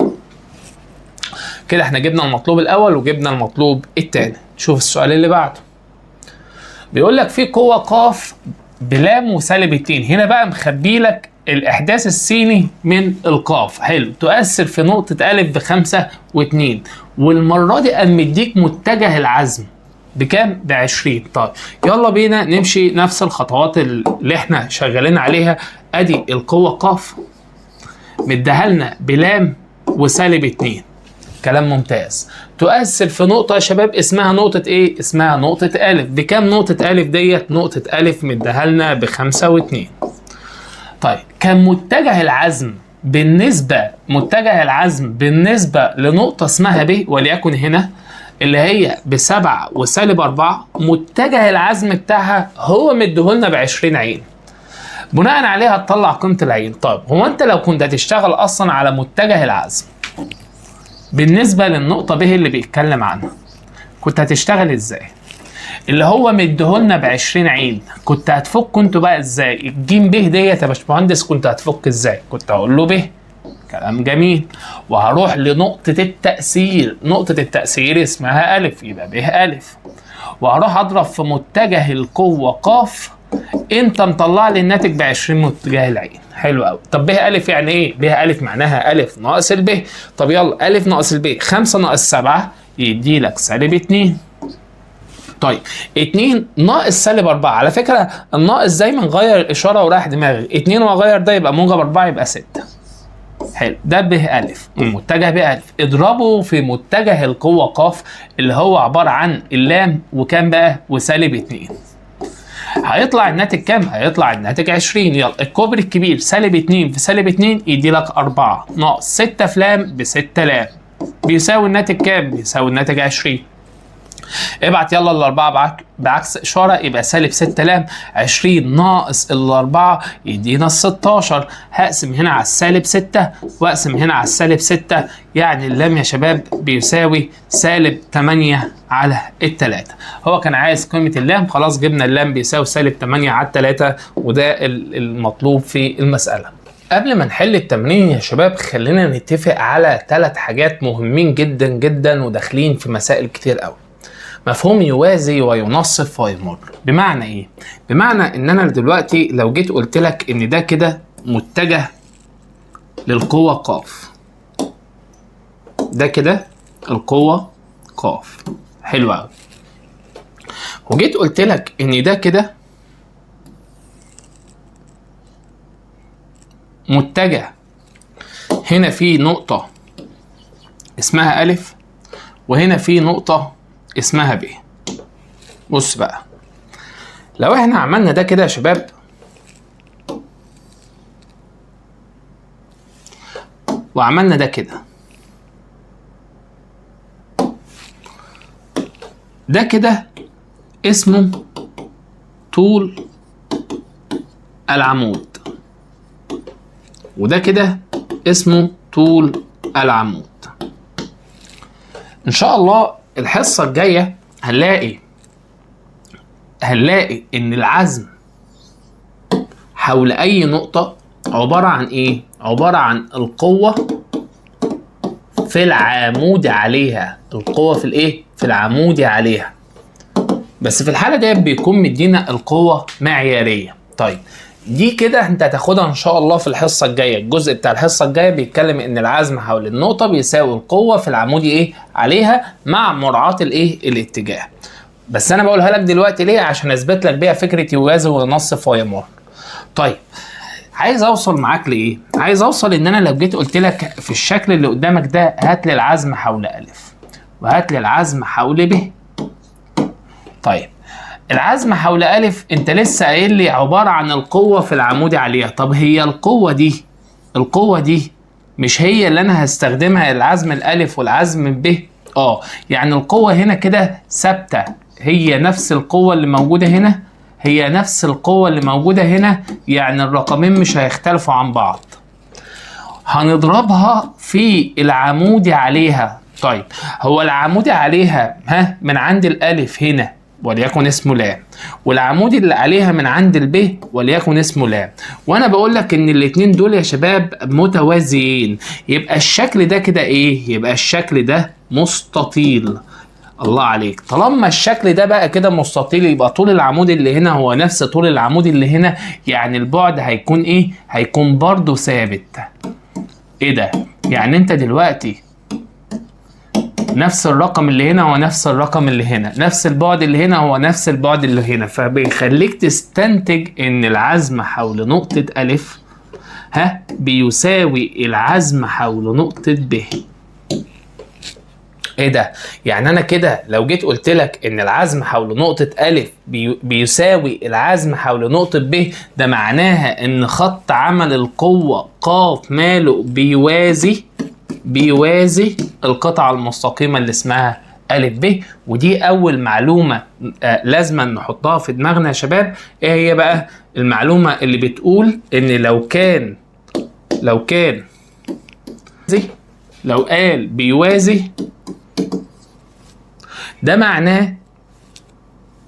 كده احنا جبنا المطلوب الاول وجبنا المطلوب الثاني. شوف السؤال اللي بعده. بيقول لك في قوة ق بلام وسالب 2، هنا بقى مخبي لك الإحداث السيني من القاف. حلو. تؤثر في نقطة أ ب5 و2، والمرة دي قام مديك متجه العزم بكام؟ ب20. طيب يلا بينا نمشي نفس الخطوات اللي احنا شغالين عليها. ادي القوة ق مديها لنا بلام وسالب 2. كلام ممتاز. تؤثر في نقطة يا شباب اسمها نقطة ايه؟ اسمها نقطة أ. بكام نقطة أ ديت؟ نقطة أ مديها لنا ب5 و2. طيب كان متجه العزم بالنسبة، متجه العزم بالنسبة لنقطة اسمها ب وليكن هنا اللي هي ب7 وسالب 4، متجه العزم بتاعها هو مديهولنا ب20 عين. بناء عليها تطلع قيمة العين. طيب هو انت لو كنت هتشتغل اصلا على متجه العزم بالنسبة للنقطة ب اللي بيتكلم عنها كنت هتشتغل ازاي؟ اللي هو مديهولنا ب20 عين كنت هتفك انتوا بقى ازاي؟ الجيم ب ديت يا باشمهندس كنت هتفك ازاي؟ كنت هقول له ب، كلام جميل، وهروح لنقطة التأثير، نقطة التأثير اسمها أ، يبقى ب أ، وهروح أضرب في متجه القوة ق، انت مطلع لي الناتج ب20 متجه العين. حلو قوي. طب ب أ يعني ايه؟ ب أ معناها أ ناقص الب. طب يلا أ ناقص الب، 5 ناقص 7 يدي لك سالب 2. طيب 2 ناقص سالب 4، على فكرة الناقص دايما غير الإشارة ورايح دماغي، 2 وأغير ده يبقى موجب 4 يبقى 6. حلو. ده ب أ متجه ب أ، اضربه في متجه القوة ق اللي هو عبارة عن اللام وكام بقى؟ وسالب 2. هيطلع الناتج كام؟ هيطلع الناتج 20. يلا الكوبري الكبير سالب 2 في سالب 2 يدي لك 4 ناقص 6 في لام ب 6 لام بيساوي الناتج كام؟ بيساوي الناتج 20. ابعت يلا الأربعة بعكس إشارة يبقى سالب 6 لام، 20 ناقص الأربعة يدينا 16. هقسم هنا على السالب 6 وأقسم هنا على السالب 6، يعني اللام يا شباب بيساوي سالب 8 على 3. هو كان عايز قيمة اللام، خلاص جبنا اللام بيساوي سالب 8 على 3، وده المطلوب في المسألة. قبل ما نحل التمرين يا شباب خلينا نتفق على 3 حاجات مهمين جدا جدا وداخلين في مسائل كتير قوي. مفهوم يوازي وينصف ويمر. بمعنى ايه؟ بمعنى ان انا دلوقتي لو جيت قلت لك ان ده كده متجه للقوة ق، ده كده القوة ق، حلو قوي، وجيت قلت لك ان ده كده متجه هنا في نقطة اسمها أ وهنا في نقطة اسمها ب. بص بقى لو احنا عملنا ده كده يا شباب وعملنا ده كده، ده كده اسمه طول العمود، وده كده اسمه طول العمود. ان شاء الله الحصة الجاية هنلاقي هنلاقي ان العزم حول اي نقطة عبارة عن ايه؟ عبارة عن القوة في العمود عليها. القوة في الايه؟ في العمود عليها. بس في الحالة دي بيكون مدينا القوة معيارية. طيب دي كده انت هتاخدها ان شاء الله في الحصة الجاية. الجزء بتاع الحصة الجاية بيتكلم ان العزم حول النقطة بيساوي القوة في العمود ايه عليها مع مراعاة الايه الاتجاه. بس انا بقولها لك دلوقتي ليه؟ عشان اثبت لك بيها فكرة يوازي وينصف ويمر. طيب عايز اوصل معاك لايه؟ عايز اوصل ان انا لو جيت قلت لك في الشكل اللي قدامك ده هات لي العزم حول الف وهات لي العزم حول ب. طيب العزم حول ألف أنت لسه قايل لي عبارة عن القوة في العمود عليها. طب هي القوة دي، القوة دي مش هي اللي أنا هستخدمها العزم الألف والعزم ب؟ يعني القوة هنا كده ثابتة، هي نفس القوة اللي موجودة هنا، هي نفس القوة اللي موجودة هنا، يعني الرقمين مش هيختلفوا عن بعض. هنضربها في العمود عليها. طيب هو العمود عليها ها من عند الألف هنا وليكن اسمه لام، والعمود اللي عليها من عند الب وليكن اسمه لام، وانا بقول لك ان الاتنين دول يا شباب متوازيين، يبقى الشكل ده كده ايه؟ يبقى الشكل ده مستطيل. الله عليك. طالما الشكل ده بقى كده مستطيل يبقى طول العمود اللي هنا هو نفس طول العمود اللي هنا، يعني البعد هيكون ايه؟ هيكون برضو ثابت. ايه ده؟ يعني انت دلوقتي نفس الرقم اللي هنا هو نفس الرقم اللي هنا، نفس البعد اللي هنا هو نفس البعد اللي هنا، فبيخليك تستنتج ان العزم حول نقطة ألف ها بيساوي العزم حول نقطة ب. ايه ده؟ يعني انا كده لو جيت قلت لك ان العزم حول نقطة ألف بيساوي العزم حول نقطة ب، ده معناها ان خط عمل القوة ق ماله بيوازي القطعة المستقيمة اللي اسمها ألف ب. ودي أول معلومة لازم نحطها في دماغنا يا شباب. إيه هي بقى المعلومة اللي بتقول إن لو قال بيوازي، ده معناه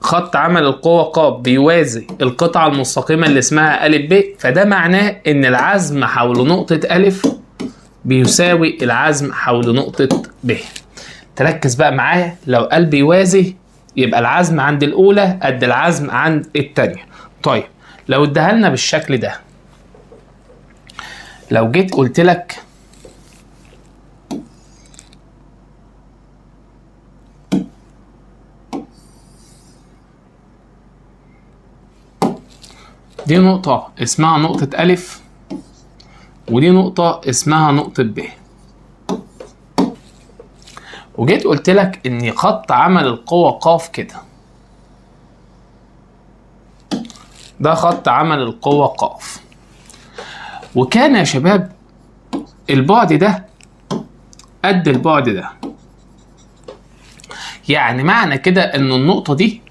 خط عمل القوة ق بيوازي القطعة المستقيمة اللي اسمها ألف ب، فده معناه إن العزم حول نقطة ألف بيساوي العزم حول نقطة ب. تركز بقى معايا، لو قال بيوازي يبقى العزم عند الأولى قد العزم عند التانية. طيب لو اداها لنا بالشكل ده، لو جيت قلت لك دي نقطة اسمها نقطة ألف ودي نقطة اسمها نقطة ب، وجيت قلت لك ان خط عمل القوة ق كده، ده خط عمل القوة ق، وكان يا شباب البعد ده قد البعد ده، يعني معنى كده ان النقطة دي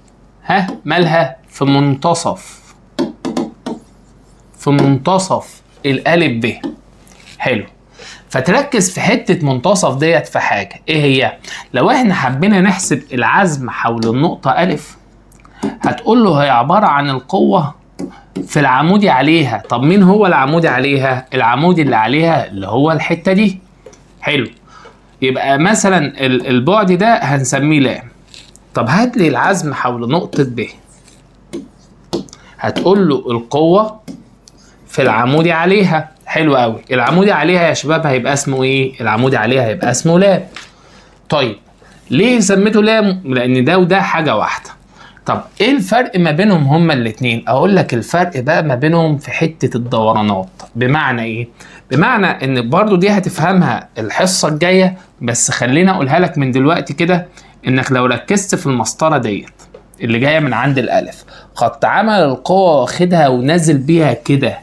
ها مالها في منتصف الألف ب. حلو. فتركز في حتة منتصف ديت في حاجة، ايه هي؟ لو احنا حبينا نحسب العزم حول النقطة ألف هتقول له هي عبارة عن القوة في العمودي عليها. طب مين هو العمودي عليها؟ العمودي اللي عليها اللي هو الحتة دي. حلو. يبقى مثلا البعد ده هنسميه لام. طب هات لي العزم حول نقطة ب، هتقول له القوة في العمودي عليها. حلو قوي. العمودي عليها يا شباب هيبقى اسمه ايه؟ العمودي عليها هيبقى اسمه لام. طيب ليه سميته لام؟ لان ده وده حاجة واحدة. طب ايه الفرق ما بينهم هما الاتنين؟ اقول لك الفرق بقى ما بينهم في حتة الدورانات. بمعنى ايه؟ بمعنى ان برضو دي هتفهمها الحصة الجاية، بس خلينا اقولها لك من دلوقتي كده، انك لو ركزت في المسطره ديت اللي جاية من عند الالف، خط عمل القوة واخدها ونازل بيها كده،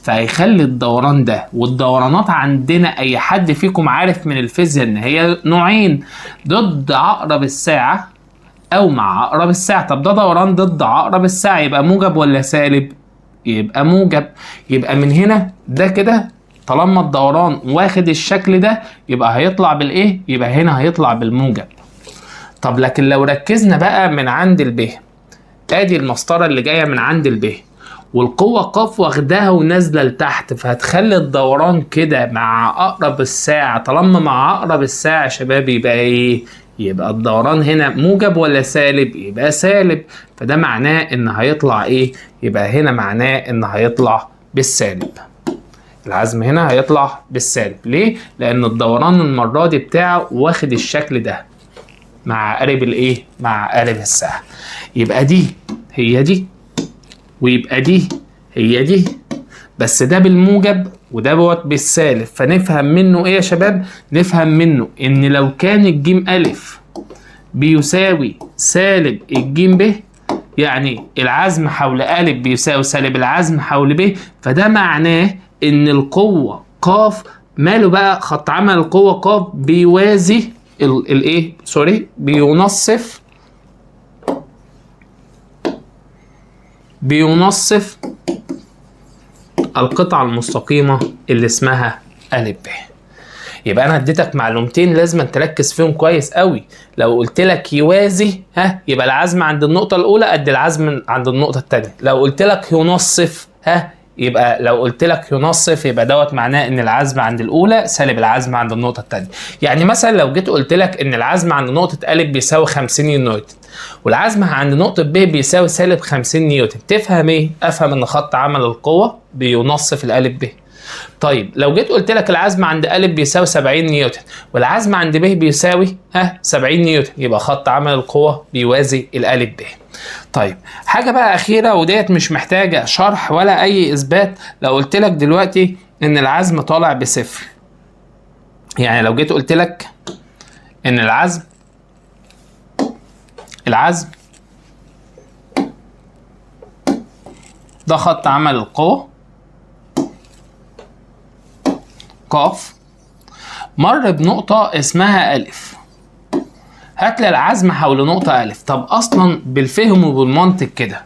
فهيخلي الدوران ده، والدورانات عندنا اي حد فيكم عارف من الفيزياء ان هي نوعين، ضد عقرب الساعة او مع عقرب الساعة. طب ده دوران ضد عقرب الساعة، يبقى موجب ولا سالب؟ يبقى موجب. يبقى من هنا ده كده طالما الدوران واخد الشكل ده يبقى هيطلع بالايه؟ يبقى هنا هيطلع بالموجب. طب لكن لو ركزنا بقى من عند الب، ادي المسطره اللي جاية من عند الب، والقوه ق واخداها ونازلة لتحت، فهتخلي الدوران كده مع عقرب الساعة. طالما مع عقرب الساعة يا شباب يبقى ايه؟ يبقى الدوران هنا موجب ولا سالب؟ يبقى سالب. فده معناه ان هيطلع ايه؟ يبقى هنا معناه ان هيطلع بالسالب. العزم هنا هيطلع بالسالب. ليه؟ لان الدوران المرة دي بتاعه واخد الشكل ده مع عقارب الايه؟ مع عقارب الساعة. يبقى دي هي دي، ويبقى دي هي دي، بس ده بالموجب وده بالسالب. فنفهم منه ايه يا شباب؟ نفهم منه ان لو كان الجيم الف بيساوي سالب الجيم ب، يعني العزم حول أ بيساوي سالب العزم حول ب، فده معناه ان القوة ق ماله بقى؟ خط عمل القوة ق بيوازي الايه؟ sorry، بينصف القطعة المستقيمة اللي اسمها أ ب. يبقى انا اديتك معلومتين لازم تركز فيهم كويس قوي. لو قلت لك يوازي، ها، يبقى العزم عند النقطة الأولى قد العزم عند النقطة الثانية. لو قلت لك ينصف، ها، يبقى لو قلت لك ينصف يبقى دوت معناه ان العزم عند الاولى سالب العزم عند النقطة الثانية. يعني مثلا لو جيت قلت لك ان العزم عند نقطة أ بيساوي 50 نيوتن والعزم عند نقطة ب بيساوي سالب 50 نيوتن، تفهم ايه؟ افهم ان خط عمل القوة بينصف الأ ب. طيب لو جيت قلت لك العزم عند أ بيساوي 70 نيوتن والعزم عند ب بيساوي ها 70 نيوتن، يبقى خط عمل القوة بيوازي الأ ب. طيب حاجة بقى أخيرة وديت مش محتاجة شرح ولا أي إثبات. لو قلت لك دلوقتي إن العزم طالع بصفر، يعني لو جيت قلت لك إن العزم ده خط عمل القوة ق مر بنقطة اسمها أ، هات لي العزم حول نقطة أ. طب أصلا بالفهم وبالمنطق كده،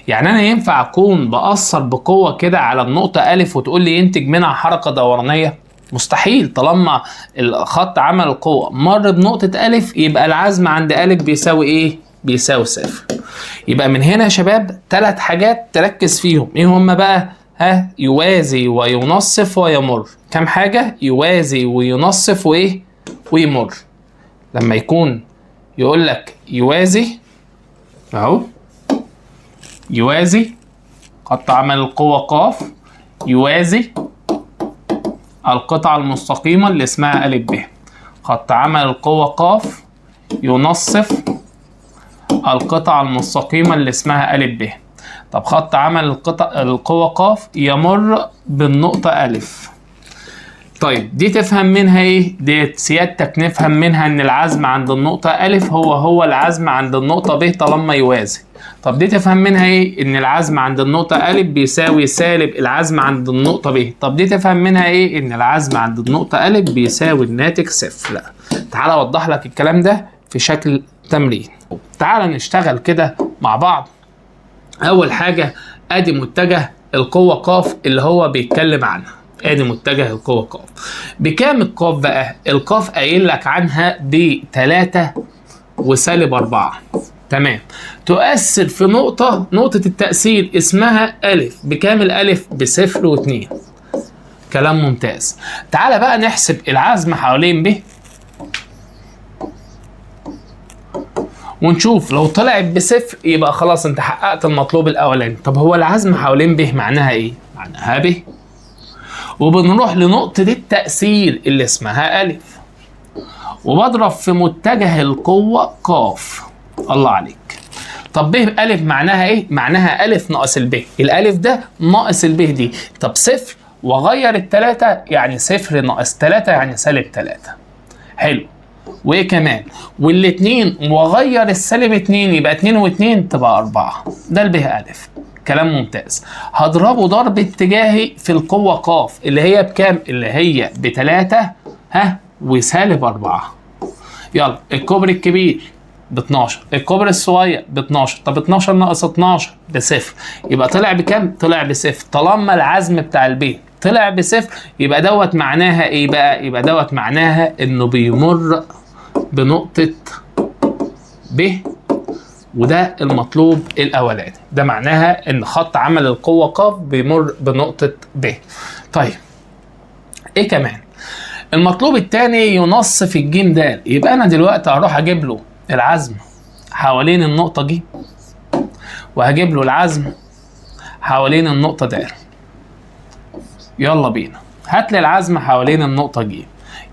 يعني أنا ينفع أكون بأثر بقوة كده على النقطة أ وتقول لي ينتج منها حركة دورانية؟ مستحيل. طالما الخط عمل القوة مر بنقطة أ يبقى العزم عند أ بيساوي إيه؟ بيساوي صفر. يبقى من هنا يا شباب ثلاث حاجات تركز فيهم. إيه هما بقى؟ ها، يوازي وينصف ويمر. كام حاجة؟ يوازي وينصف وإيه؟ ويمر. لما يكون يقول لك يوازي، اهو يوازي خط عمل القوة ق يوازي القطعة المستقيمة اللي اسمها أ ب، خط عمل القوة ق ينصف القطعة المستقيمة اللي اسمها أ ب. طب خط عمل القوة ق يمر بالنقطة أ. طيب دي تفهم منها ايه؟ دي سيادتك نفهم منها ان العزم عند النقطة أ هو العزم عند النقطة ب طالما يوازي. طب دي تفهم منها ايه؟ ان العزم عند النقطة أ بيساوي سالب العزم عند النقطة ب. طب دي تفهم منها ايه؟ ان العزم عند النقطة أ بيساوي الناتج صفر. لا، تعالى اوضح لك الكلام ده في شكل تمرين. تعالى نشتغل كده مع بعض. اول حاجة ادي متجه القوة ق اللي هو بيتكلم عنها. ادي متجه القوة ق. بكام القاف بقى؟ القاف قايل لك عنها ب 3 وسالب 4. تمام. تؤثر في نقطة التأثير اسمها أ. بكام الألف؟ بصفر واتنين. كلام ممتاز. تعالى بقى نحسب العزم حوالين ب ونشوف لو طلعت بصفر يبقى خلاص انت حققت المطلوب الاولاني. طب هو العزم حوالين ب معناها ايه؟ معناها ب. وبنروح لنقطة التأثير اللي اسمها أ وبضرب في متجه القوة ق. الله عليك. طب ب أ معناها ايه؟ معناها أ ناقص الب، الألف ده ناقص الب دي. طب صفر وغير التلاتة يعني صفر ناقص تلاتة يعني سالب تلاتة. حلو. وايه كمان؟ والاتنين وغير السالب اتنين يبقى اتنين واتنين تبقى أربعة. ده الب أ. كلام ممتاز. هضربه ضرب اتجاهي في القوة ق اللي هي بكام؟ اللي هي بتلاتة ها وسالب أربعة. يلا الكوبري الكبير ب 12، الكوبري الصغير ب 12، طب 12 ناقص 12 بصفر، يبقى طلع بكام؟ طلع بصفر. طالما العزم بتاع الب طلع بصفر يبقى دوت معناها ايه بقى؟ يبقى دوت معناها انه بيمر بنقطة ب وده المطلوب الاولاني. ده معناها ان خط عمل القوة ق بيمر بنقطة ب. طيب ايه كمان؟ المطلوب الثاني ينصف الجيم د. يبقى انا دلوقتي هروح اجيب له العزم حوالين النقطة ج، وهجيب له العزم حوالين النقطة د. يلا بينا، هات لي العزم حوالين النقطة ج.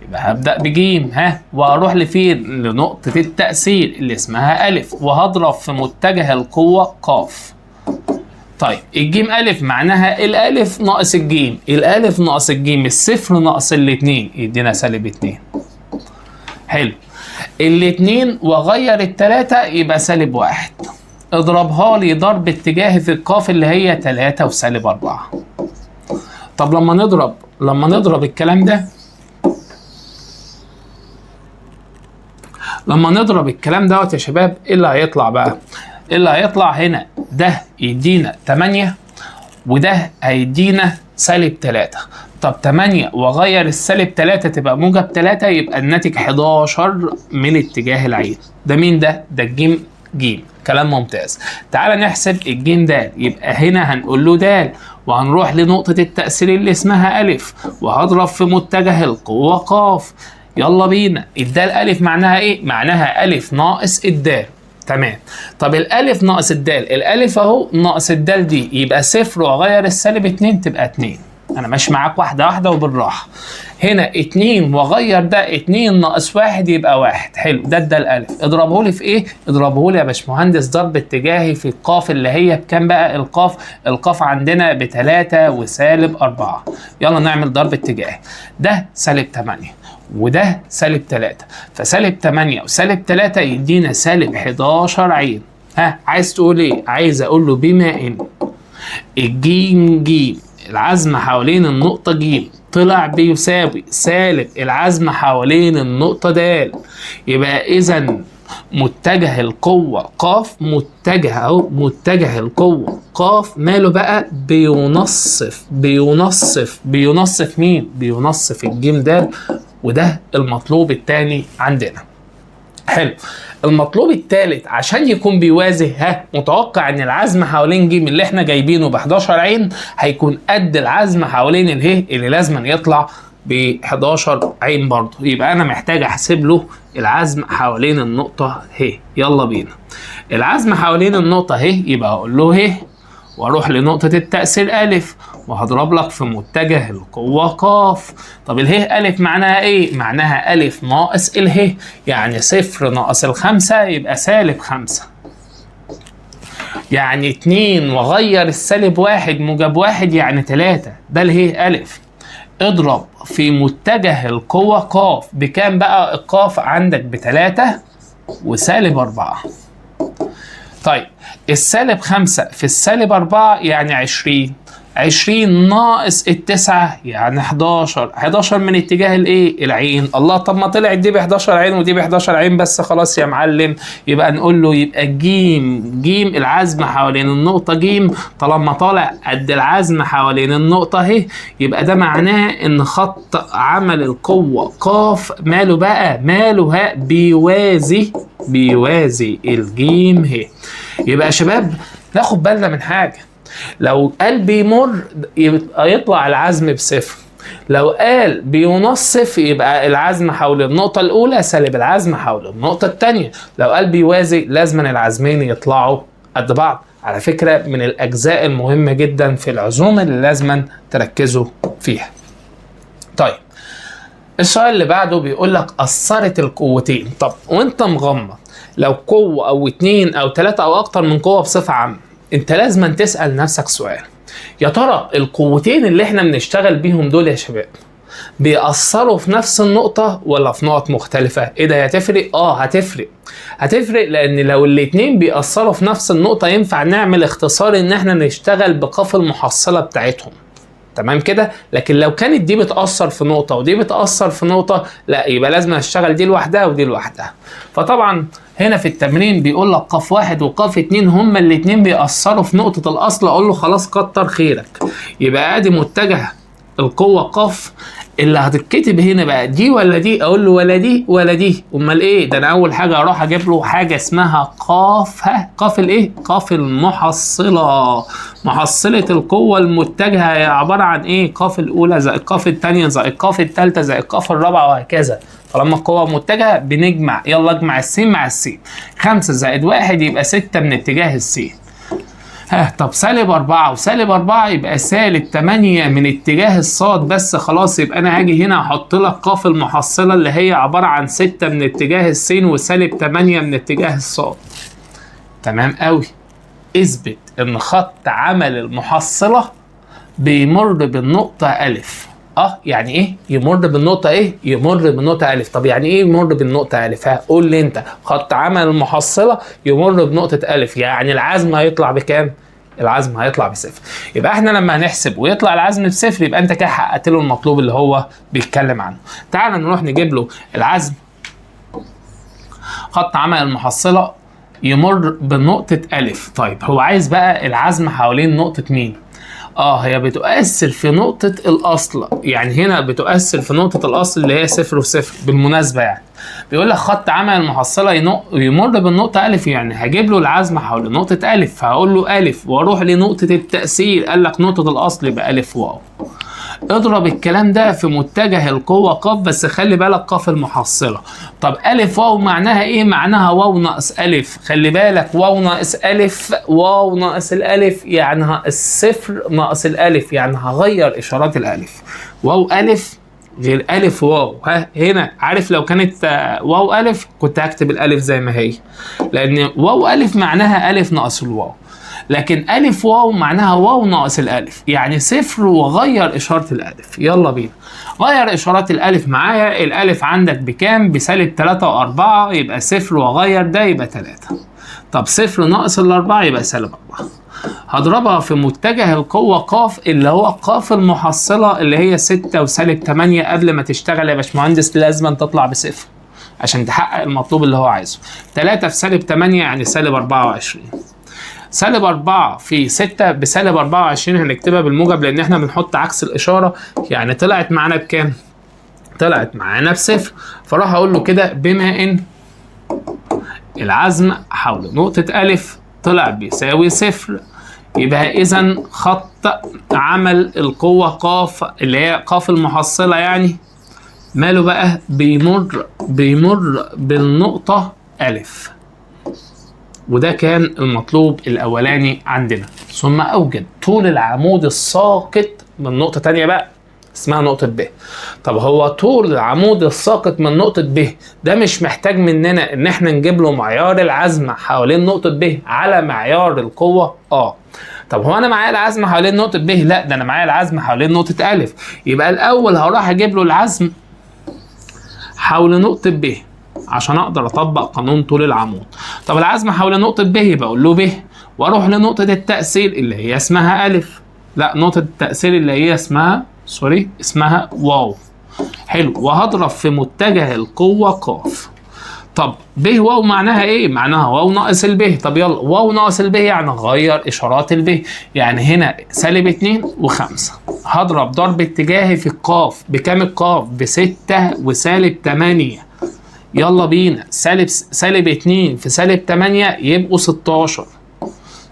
يبقى هبدأ بجيم، ها، وهروح لفين؟ لنقطة التأثير اللي اسمها ألف، وهضرب في متجه القوة قاف. طيب الجيم ألف معناها الألف ناقص الجيم، الألف ناقص الجيم، الصفر ناقص الاتنين يدينا سالب 2. حلو، الاتنين وغير التلاتة يبقى سالب 1. اضربها لي ضرب اتجاهي في القاف اللي هي 3 وسالب 4. طب لما نضرب الكلام ده، لما نضرب الكلام دوت يا شباب، ايه اللي هيطلع بقى؟ ايه اللي هيطلع هنا؟ ده يدينا 8 وده هيدينا سالب 3. طب 8 وغير السالب 3 تبقى موجب 3، يبقى الناتج 11 من اتجاه العين. ده مين ده؟ ده الجيم جيم. كلام ممتاز. تعال نحسب الجيم د. يبقى هنا هنقول له د، وهنروح لنقطة التأثير اللي اسمها ألف، وهضرب في متجه القوة قاف. يلا بينا. الدال ألف معناها إيه؟ معناها ألف ناقص الدال. تمام. طب الألف ناقص الدال، الألف أهو ناقص الدال دي، يبقى صفر وأغير السالب 2 تبقى 2. أنا ماشي معاك واحدة واحدة وبالراحة. هنا 2 وأغير ده 2 ناقص 1 يبقى 1. حلو، ده الدال ألف. اضربه لي في إيه؟ اضربه لي يا باشمهندس ضرب اتجاهي في القاف اللي هي بكام بقى؟ القاف، القاف عندنا ب3 وسالب 4. يلا نعمل ضرب اتجاهي. ده سالب 8 وده سالب 3، فسالب 8 وسالب 3 يدينا سالب 11 عين. ها، عايز تقول ايه؟ عايز اقول له بما ان الجيم جيم العزم حوالين النقطة جيم طلع بيساوي سالب العزم حوالين النقطة د، يبقى اذا متجه القوة قاف، متجه اهو، متجه القوة قاف ماله بقى؟ بينصف بينصف بينصف مين؟ بينصف الجيم د، وده المطلوب الثاني عندنا. حلو. المطلوب الثالث عشان يكون بيوازي، ها، متوقع ان العزم حوالين جيم اللي احنا جايبينه ب 11 عين هيكون قد العزم حوالين اله اللي لازم يطلع ب 11 عين برضه. يبقى انا محتاج احسب له العزم حوالين النقطة ه. يلا بينا. العزم حوالين النقطة ه، يبقى اقول له ه، واروح لنقطة التأثير ألف، وهضرب لك في متجه القوة قاف. طب اله ألف معناها إيه؟ معناها ألف ناقص اله، يعني صفر ناقص الخمسة يبقى سالب 5، يعني 2 وغير السالب 1 موجب 1 يعني 3. ده اله ألف. اضرب في متجه القوة قاف بكام بقى؟ القاف عندك ب3 وسالب 4. طيب السالب 5 في السالب 4 يعني 20، 20 ناقص 9 يعني 11، 11 من اتجاه الايه؟ العين. الله، طب ما طلعت دي ب 11 عين ودي ب 11 عين بس، خلاص يا معلم. يبقى نقول له يبقى جيم جيم العزم حوالين النقطة جيم طالما طالع قد العزم حوالين النقطة اهي، يبقى ده معناه ان خط عمل القوة قاف ماله بقى؟ ماله ها؟ بيوازي، بيوازي الجيم اهي. يبقى يا شباب ناخد بالنا من حاجة، لو قال بيمر يبقى يطلع العزم بصفر، لو قال بينصف يبقى العزم حول النقطة الأولى سالب العزم حول النقطة الثانية، لو قال بيوازي لازم العزمين يطلعوا قد بعض. على فكرة من الأجزاء المهمة جدا في العزوم اللي لازم تركزوا فيها. طيب السؤال اللي بعده بيقول لك أثرت القوتين. طب وانت مغمض لو قوة أو 2 أو 3 أو أكتر من قوة بصفة عامة، انت لازم تسأل نفسك سؤال، يا ترى القوتين اللي احنا بنشتغل بيهم دول يا شباب بيأثروا في نفس النقطة ولا في نقط مختلفة؟ ايه ده هتفرق؟ اه هتفرق. هتفرق لان لو الاتنين بيأثروا في نفس النقطة ينفع نعمل اختصار ان احنا نشتغل بقاف المحصلة بتاعتهم. تمام كده؟ لكن لو كانت دي بتأثر في نقطة ودي بتأثر في نقطة، لا يبقى لازم اشتغل دي لوحدها ودي لوحدها. فطبعا هنا في التمرين بيقول لك قاف 1 وقاف 2 هما الاتنين بيأثروا في نقطة الأصل، أقول له خلاص كتر خيرك. يبقى ادي متجه القوة قاف، اللي هتتكتب هنا بقى دي ولا دي؟ اقول له ولا دي ولا دي. امال ايه؟ ده انا اول حاجة اروح اجيب له حاجة اسمها قاف. ها، قاف الايه؟ قاف المحصلة. محصله القوة المتجهه هي عبارة عن ايه؟ قاف الاولى زائد قاف الثانية زائد قاف الثالثة زائد قاف الرابعة وهكذا. طالما القوة متجهة بنجمع، يلا اجمع السين مع السين، 5 زائد 1 يبقى 6 من اتجاه السين. ها، طب سالب 4 وسالب 4 يبقى سالب 8 من اتجاه الصاد بس. خلاص، يبقى انا هاجي هنا احط لك قاف المحصلة اللي هي عبارة عن 6 من اتجاه السين وسالب 8 من اتجاه الصاد. تمام قوي. اثبت ان خط عمل المحصلة بيمر بالنقطة ألف. يعني ايه يمر بالنقطة ايه؟ يمر بالنقطة ألف. طب يعني ايه يمر بالنقطة ألف؟ ها قول لي انت. خط عمل المحصلة يمر بنقطة ألف، يعني العزم هيطلع بكام؟ العزم هيطلع بصفر. يبقى احنا لما هنحسب ويطلع العزم بصفر يبقى انت كده حققت له المطلوب اللي هو بيتكلم عنه. تعال نروح نجيب له العزم. خط عمل المحصلة يمر بنقطة ألف. طيب هو عايز بقى العزم حوالين نقطة مين؟ هي بتؤثر في نقطة الأصل، يعني هنا بتؤثر في نقطة الأصل اللي هي 0 و0 بالمناسبة. يعني بيقول لك خط عمل المحصلة يمر بالنقطة ألف، يعني هجيب له العزم حول نقطة ألف، فهقول له ألف وأروح لنقطة التأثير، قال لك نقطة الأصل يبقى ألف واو. اضرب الكلام ده في متجه القوة قاف، بس خلي بالك قاف المحصلة. طب ألف واو معناها إيه؟ معناها واو ناقص ألف. خلي بالك واو ناقص ألف، واو ناقص الألف يعني الصفر ناقص الألف، يعني هغير إشارات الألف. واو ألف غير ألف واو. ها هنا عارف لو كانت واو ألف كنت هكتب الألف زي ما هي، لأن واو ألف معناها ألف ناقص الواو، لكن ألف واو معناها واو ناقص الألف، يعني صفر وغير إشارة الألف. يلا بينا غير إشارات الألف معايا. الألف عندك بكام؟ بسالب 3 و4، يبقى صفر وغير ده يبقى 3. طب صفر ناقص ال4 يبقى سالب 4. هضربها في متجه القوة قاف اللي هو قاف المحصلة اللي هي 6 وسالب 8. قبل ما تشتغل يا باشمهندس لازم تطلع بصفر عشان تحقق المطلوب اللي هو عايزه. 3 في سالب 8 يعني سالب 24. سالب 4 في 6 بسالب 24، هنكتبها بالموجب لأن احنا بنحط عكس الإشارة، يعني طلعت معانا بكام؟ طلعت معانا بصفر. فراح أقول له كده بما إن العزم حول نقطة ألف طلع بيساوي صفر، يبقى إذا خط عمل القوة قاف اللي هي قاف المحصلة يعني ماله بقى؟ بيمر بالنقطة ألف. وده كان المطلوب الأولاني عندنا. ثم أوجد طول العمود الساقط من نقطة تانية بقى اسمها نقطة ب. طب هو طول العمود الساقط من نقطة ب ده مش محتاج مننا إن احنا نجيب له معيار العزم حوالين نقطة ب على معيار القوة؟ طب هو أنا معايا العزم حوالين نقطة ب؟ لا، ده أنا معايا العزم حوالين نقطة ألف. يبقى الأول هروح أجيب له العزم حول نقطة ب عشان اقدر اطبق قانون طول العمود. طب العزم حول نقطة ب يبقى اقول له ب واروح لنقطة التأثير اللي هي اسمها ألف، لا نقطة التأثير اللي هي اسمها sorry اسمها واو. حلو، وهضرب في متجه القوة قاف. طب ب واو معناها ايه؟ معناها واو ناقص الب. طب يلا واو ناقص الب يعني غير اشارات الب، يعني هنا سالب 2 و5. هضرب ضرب اتجاهي في القاف، بكام القاف؟ ب6 وسالب 8. يلا بينا سالب 2 في سالب 8 يبقوا 16.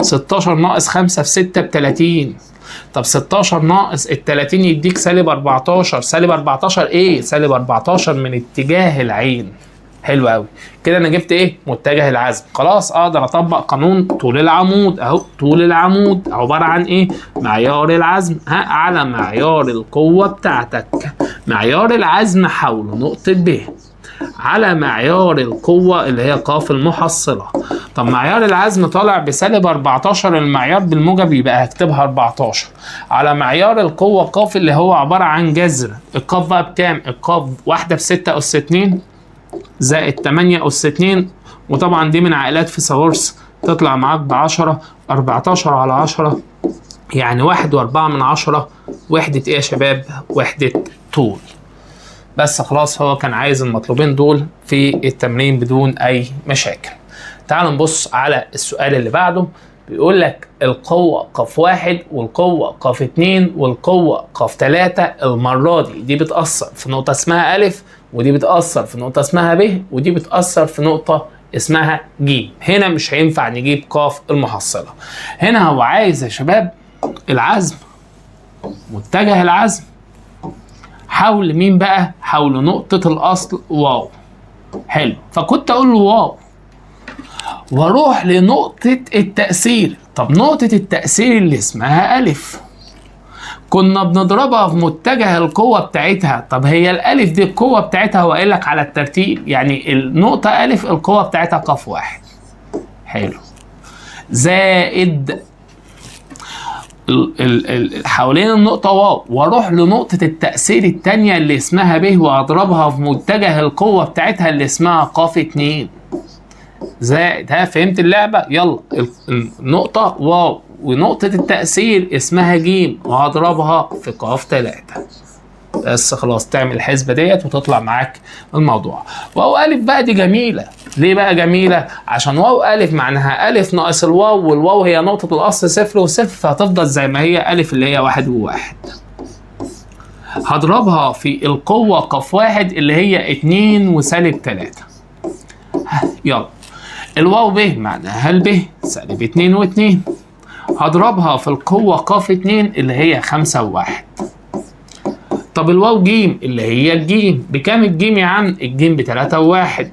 16 ناقص 5 في 6 ب30. طب 16 ناقص ال 30 يديك سالب 14. سالب 14 ايه؟ سالب 14 من اتجاه العين. حلو قوي كده، انا جبت ايه؟ متجه العزم. خلاص اقدر اطبق قانون طول العمود اهو. طول العمود عبارة عن ايه؟ معيار العزم على معيار القوة بتاعتك. معيار العزم حول نقطة ب على معيار القوة اللي هي قاف المحصلة. طب معيار العزم طالع بسالب 14، المعيار بالموجب يبقى هكتبها 14 على معيار القوة قاف اللي هو عبارة عن جذر القاف بقى بكام؟ القاف 1 في 6 أس 2 زائد 8 أس 2، وطبعا دي من عائلات فيثاغورس تطلع معاك ب10، 14 على 10 يعني 1.4 وحدة ايه يا شباب؟ وحدة طول. بس خلاص هو كان عايز المطلوبين دول في التمرين بدون اي مشاكل. تعالوا نبص على السؤال اللي بعده. بيقول لك القوة قاف 1 والقوة قاف 2 والقوة قاف 3 المرة دي بتأثر في نقطة اسمها ألف، ودي بتأثر في نقطة اسمها ب، ودي بتأثر في نقطة اسمها ج. هنا مش هينفع نجيب قاف المحصلة. هنا هو عايز يا شباب العزم، متجه العزم حول مين بقى؟ حول نقطة الأصل واو. حلو، فكنت أقول له واو واروح لنقطة التأثير. طب نقطة التأثير اللي اسمها ألف كنا بنضربها في متجه القوة بتاعتها. طب هي الألف دي القوة بتاعتها هو قايل لك على الترتيب، يعني النقطة ألف القوة بتاعتها قاف 1. حلو، زائد حوالين النقطة واو، واروح لنقطة التأثير التانية اللي اسمها ب واضربها في متجه القوة بتاعتها اللي اسمها قاف 2 زائد. ها فهمت اللعبة؟ يلا النقطة واو ونقطة التأثير اسمها جيم وهضربها في قاف 3. بس خلاص، تعمل الحسبة ديت وتطلع معاك الموضوع. واو ألف بقى دي جميلة. ليه بقى جميلة؟ عشان واو ألف معناها ألف ناقص الواو، والواو هي نقطة الأصل 0 و0، فهتفضل زي ما هي ألف اللي هي 1 و1. هضربها في القوة قاف 1 اللي هي 2 وسالب 3. يلا الواو ب معناها الب سالب 2 و2، هضربها في القوة قاف 2 اللي هي 5 و1. طب الواو جيم اللي هي الجيم بكام الجيم يا عم؟ الجيم ب3 و1،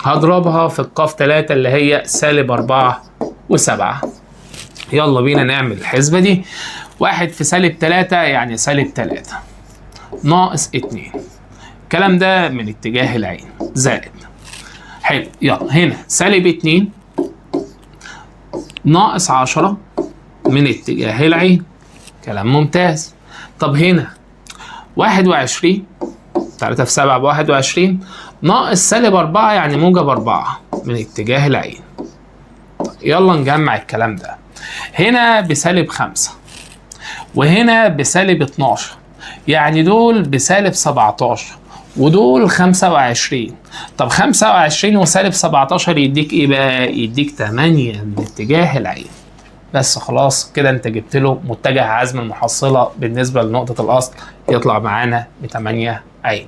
هضربها في القاف 3 اللي هي سالب 4 و7. يلا بينا نعمل الحسبة دي. 1 في سالب 3 يعني سالب 3 ناقص 2، الكلام ده من اتجاه العين، زائد. حلو، يلا هنا سالب 2 ناقص 10 من اتجاه العين، كلام ممتاز. طب هنا 21، 3 في 7 ب21 ناقص سالب 4 يعني موجب 4 من اتجاه العين. يلا نجمع الكلام ده. هنا بسالب 5 وهنا بسالب 12، يعني دول بسالب 17 ودول 25. طب 25 وسالب 17 يديك ايه بقى؟ يديك 8 من اتجاه العين. بس خلاص كده انت جبت له متجه عزم المحصلة بالنسبة لنقطة الأصل، يطلع معانا ب8 عين.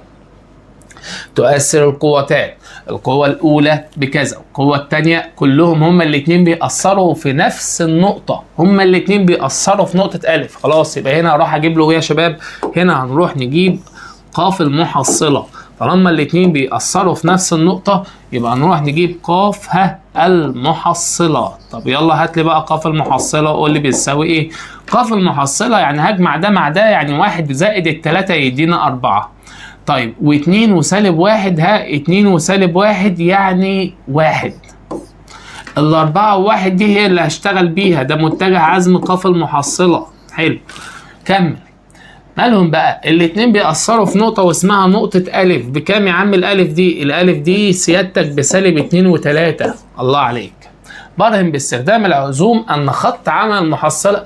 تؤثر القوتان، القوة الأولى بكذا والقوة الثانية كلهم هما الاتنين بيأثروا في نفس النقطة، هما الاتنين بيأثروا في نقطة ألف. خلاص يبقى هنا هروح أجيب له إيه يا شباب؟ هنا هنروح نجيب قاف المحصلة. طالما الاتنين بيأثروا في نفس النقطة يبقى نروح نجيب قاف ها المحصلة. طب يلا هات لي بقى قاف المحصلة وقول لي بيساوي ايه؟ قاف المحصلة يعني هجمع ده مع ده، يعني 1 زائد 3 يدينا 4. طيب و2 وسالب 1، ها 2 وسالب 1 يعني 1. ال4 و1 دي هي اللي هشتغل بيها، ده متجه عزم قاف المحصلة. حلو، كمل. مالهم بقى؟ الاتنين بيأثروا في نقطة واسمها نقطة ألف. بكام يا عم الألف دي؟ الألف دي سيادتك بسالب 2 و3. الله عليك. برهن باستخدام العزوم أن خط عمل المحصلة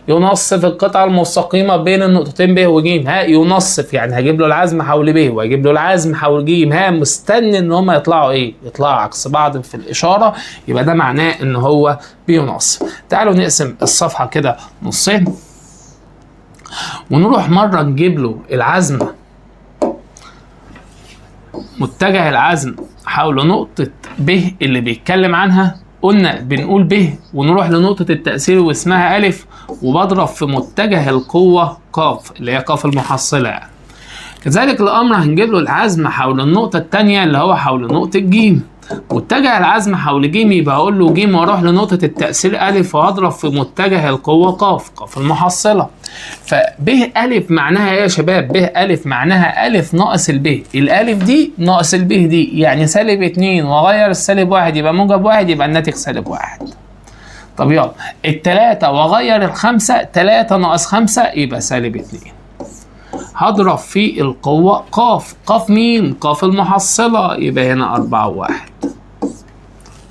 ينصف القطعة المستقيمة بين النقطتين ب وج. ها ينصف يعني هجيب له العزم حول ب وهجيب له العزم حول ج. ها مستني ان هما يطلعوا ايه؟ يطلعوا عكس بعض في الإشارة، يبقى ده معناه ان هو بينصف. تعالوا نقسم الصفحة كده نصين ونروح مرة نجيب له العزم، متجه العزم حول نقطة ب اللي بيتكلم عنها. قلنا بنقول ب ونروح لنقطة التأثير واسمها ألف، وبضرب في متجه القوة قاف اللي هي قاف المحصلة يعني. كذلك الأمر هنجيب له العزم حول النقطة التانية اللي هو حول نقطة ج. متجه العزم حول ج يبقى هقول له ج واروح لنقطة التأثير ألف وأضرب في متجه القوة قاف، قاف المحصلة. فب ألف معناها إيه يا شباب؟ ب ألف معناها ألف ناقص الب، الألف دي ناقص الب دي يعني سالب 2، وأغير السالب 1 يبقى موجب 1، يبقى الناتج سالب 1. طب يلا 3 وأغير 5، 3 ناقص 5 يبقى سالب 2. هضرب في القوة قاف، قاف مين؟ قاف المحصلة، يبقى هنا 4 و1.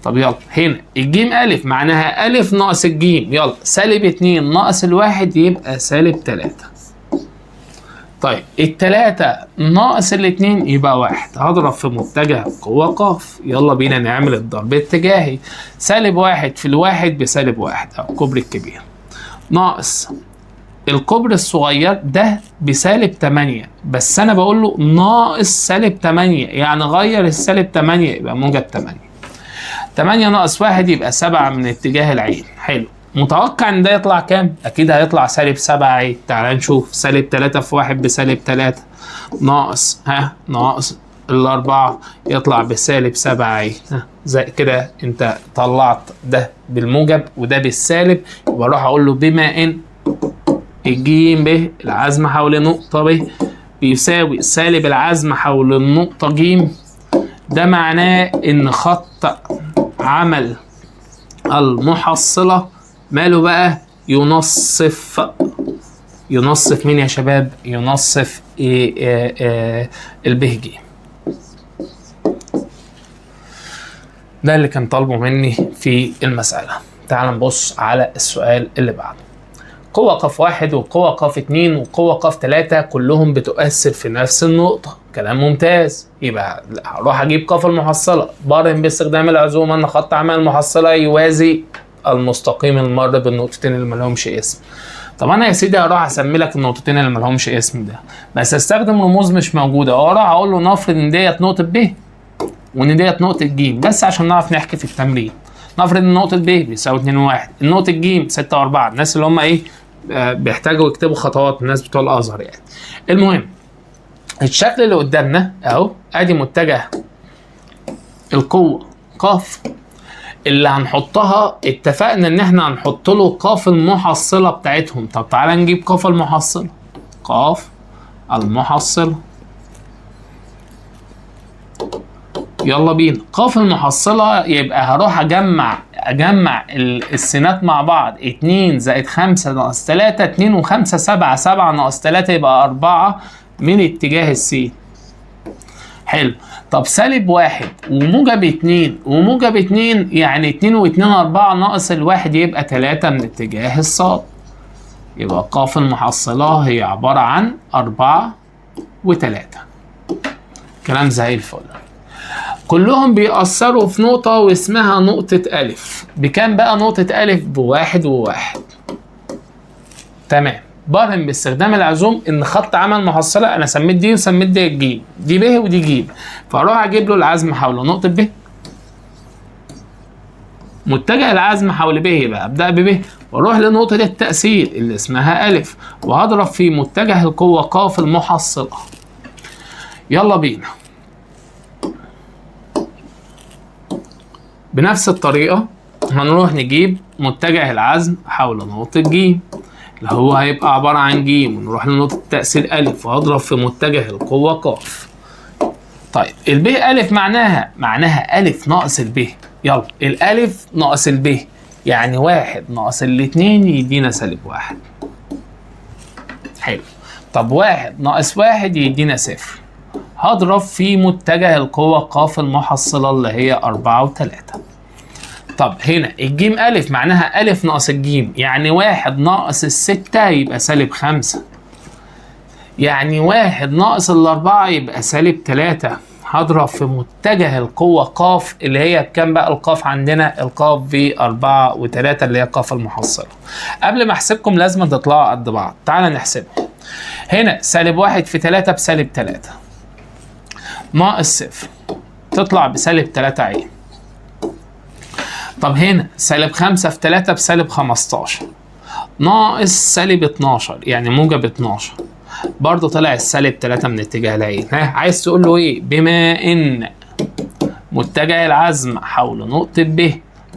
طب يلا هنا الجيم ألف معناها ألف ناقص الجيم، يلا سالب 2 ناقص 1 يبقى سالب 3. طيب التلاتة ناقص الاتنين يبقى 1، هضرب في متجه القوة قاف. يلا بينا نعمل الضرب اتجاهي. سالب 1 في الواحد بسالب 1 أو الكوبري الكبير، ناقص الكوبري الصغير ده بسالب 8، بس أنا بقول له ناقص سالب 8، يعني غير السالب 8 يبقى موجب 8. 8 ناقص 1 يبقى 7 من اتجاه العين. حلو، متوقع ان ده يطلع كام؟ اكيد هيطلع سالب 7 عين. تعال نشوف، سالب 3 في 1 بسالب 3 ناقص ناقص الأربعة يطلع بسالب 7 عين. زي كده انت طلعت ده بالموجب وده بالسالب. وبروح اقول له بما ان الجيم ب العزم حول نقطة ب بيساوي سالب العزم حول النقطة ج، ده معناه ان خط عمل المحصلة ماله بقى؟ ينصف. ينصف مين يا شباب؟ ينصف الب ج. ده اللي كان طالبه مني في المسألة. تعال نبص على السؤال اللي بعده. قوة قاف 1 وقوة قاف 2 وقوة قاف 3 كلهم بتؤثر في نفس النقطة. كلام ممتاز. يبقى هروح اجيب قاف المحصلة، برهن باستخدام العزومة ان خط عمل المحصلة يوازي المستقيم المار بالنقطتين اللي مالهمش اسم. طب انا يا سيدي هروح اسمي لك النقطتين اللي مالهمش اسم ده، بس استخدم رموز مش موجودة. اروح اقول له نفرض ان ديت نقطة ب وان ديت نقطة ج، بس عشان نعرف نحكي في التمرين. نفرض ان نقطة ب بيساوي 2 و1، النقطة ج 6 و4. الناس اللي هم ايه بيحتاجوا يكتبوا خطوات، الناس بتوع الازهر يعني. المهم الشكل اللي قدامنا اهو، ادي متجه القوة قاف اللي هنحطها، اتفقنا ان احنا هنحط له قاف المحصلة بتاعتهم. طب تعالى نجيب قاف المحصلة. قاف المحصلة، يلا بينا. قاف المحصلة يبقى هروح اجمع السينات مع بعض، 2 زائد 5 ناقص 3، 2 و5 7، 7 ناقص 3 يبقى 4 من اتجاه السين. حلو. طب سالب 1 وموجب 2 وموجب 2، يعني 2 و2 4 ناقص الواحد يبقى 3 من اتجاه الصاد. يبقى قاف المحصلة هي عبارة عن 4 و3. كلام زي الفل. كلهم بيأثروا في نقطة واسمها نقطة ألف. بكام بقى نقطة ألف؟ ب1 و1. تمام. برهن باستخدام العزوم ان خط عمل محصلة، انا سميت دي وسميت دي الجيم، دي ب ودي ج، فاروح اجيب له العزم حول نقطة ب. متجه العزم حول ب يبقى ابدأ بب واروح لنقطة التأثير اللي اسمها ألف، وهضرب في متجه القوة قاف المحصلة. يلا بينا. بنفس الطريقة هنروح نجيب متجه العزم حول نقطة ج اللي هو هيبقى عبارة عن ج، ونروح لنقطة التأثير ألف وهضرب في متجه القوة قاف. طيب الب ألف معناها ألف ناقص الب. يلا الألف ناقص الب يعني 1 ناقص الاتنين يدينا سالب 1. حلو. طب 1 ناقص 1 يدينا 0. هضرب في متجه القوة قاف المحصلة اللي هي 4 و3. طب هنا الجيم ألف معناها ألف ناقص الجيم، يعني 1 ناقص 6 يبقى سالب 5، يعني 1 ناقص 4 يبقى سالب 3. هضرب في متجه القوة قاف اللي هي بكام بقى القاف عندنا؟ القاف ب 4 و3 اللي هي قاف المحصلة. قبل ما احسبكم لازم تطلعوا قد بعض. تعالى نحسبهم. هنا سالب 1 في 3 بسالب 3 ناقص 0 تطلع بسالب 3 عين. طب هنا سالب 5 في 3 بسالب 15 ناقص سالب 12 يعني موجب 12، برضه طلع السالب 3 من اتجاه العين. ها عايز تقول له ايه؟ بما ان متجه العزم حول نقطة ب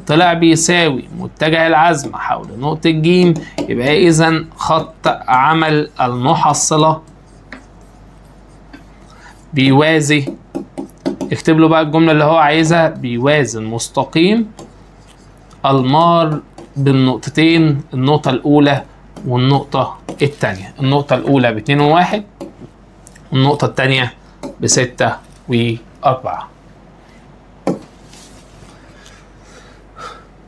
طلع بيساوي متجه العزم حول نقطة ج، يبقى اذا خط عمل المحصلة بيوازي، اكتب له بقى الجملة اللي هو عايزها، بيوازي المستقيم المار بالنقطتين، النقطة الأولى والنقطة الثانية. النقطة الأولى ب2 و1 والنقطة الثانية ب6 و4.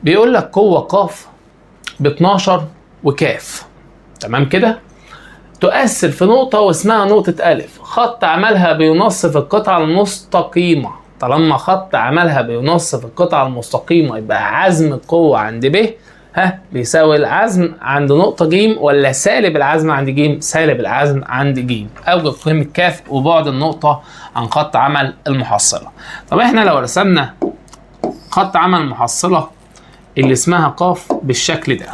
بيقول لك قوة قاف ب12 وكاف. تمام كده؟ تؤثر في نقطة واسمها نقطة ألف، خط عملها بينصف القطعة المستقيمة. طالما خط عملها بينصف القطعة المستقيمة يبقى عزم القوة عند ب ها بيساوي العزم عند نقطة ج ولا سالب العزم عند ج؟ سالب العزم عند ج. أوجد قيمة ك وبعد النقطة عن خط عمل المحصلة. طب احنا لو رسمنا خط عمل المحصلة اللي اسمها ق بالشكل ده،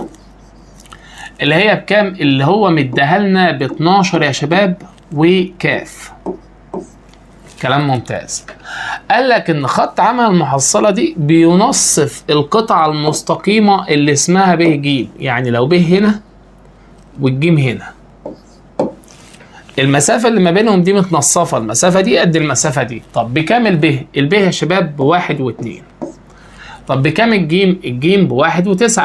اللي هي بكام؟ اللي هو مديها لنا ب 12 يا شباب وكاف. كلام ممتاز. قال لك ان خط عمل المحصلة دي بينصف القطعة المستقيمة اللي اسمها ب ج، يعني لو ب هنا والجيم هنا، المسافة اللي ما بينهم دي متنصفه، المسافة دي قد المسافة دي. طب بكام الب؟ الب يا شباب ب1 و2. طب بكام الجيم؟ الجيم ب1 و9.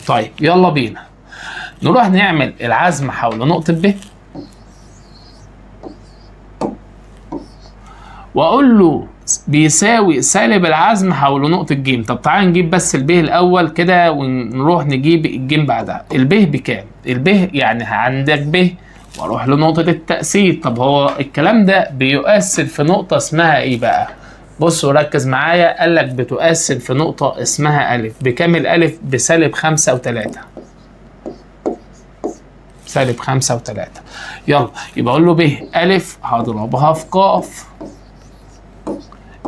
طيب يلا بينا نروح نعمل العزم حول نقطة ب، واقول له بيساوي سالب العزم حول نقطة ج. طب تعال نجيب بس الب الأول كده ونروح نجيب الجيم بعدها. الب بكام؟ الب يعني عندك ب واروح لنقطة التأثير. طب هو الكلام ده بيؤثر في نقطة اسمها ايه بقى؟ بص وركز معايا، قال لك بتؤثر في نقطة اسمها ألف. بكام الألف؟ بسالب 5 و3. سالب 5 و3. يلا يبقى أقول له ب ألف هضربها في ق.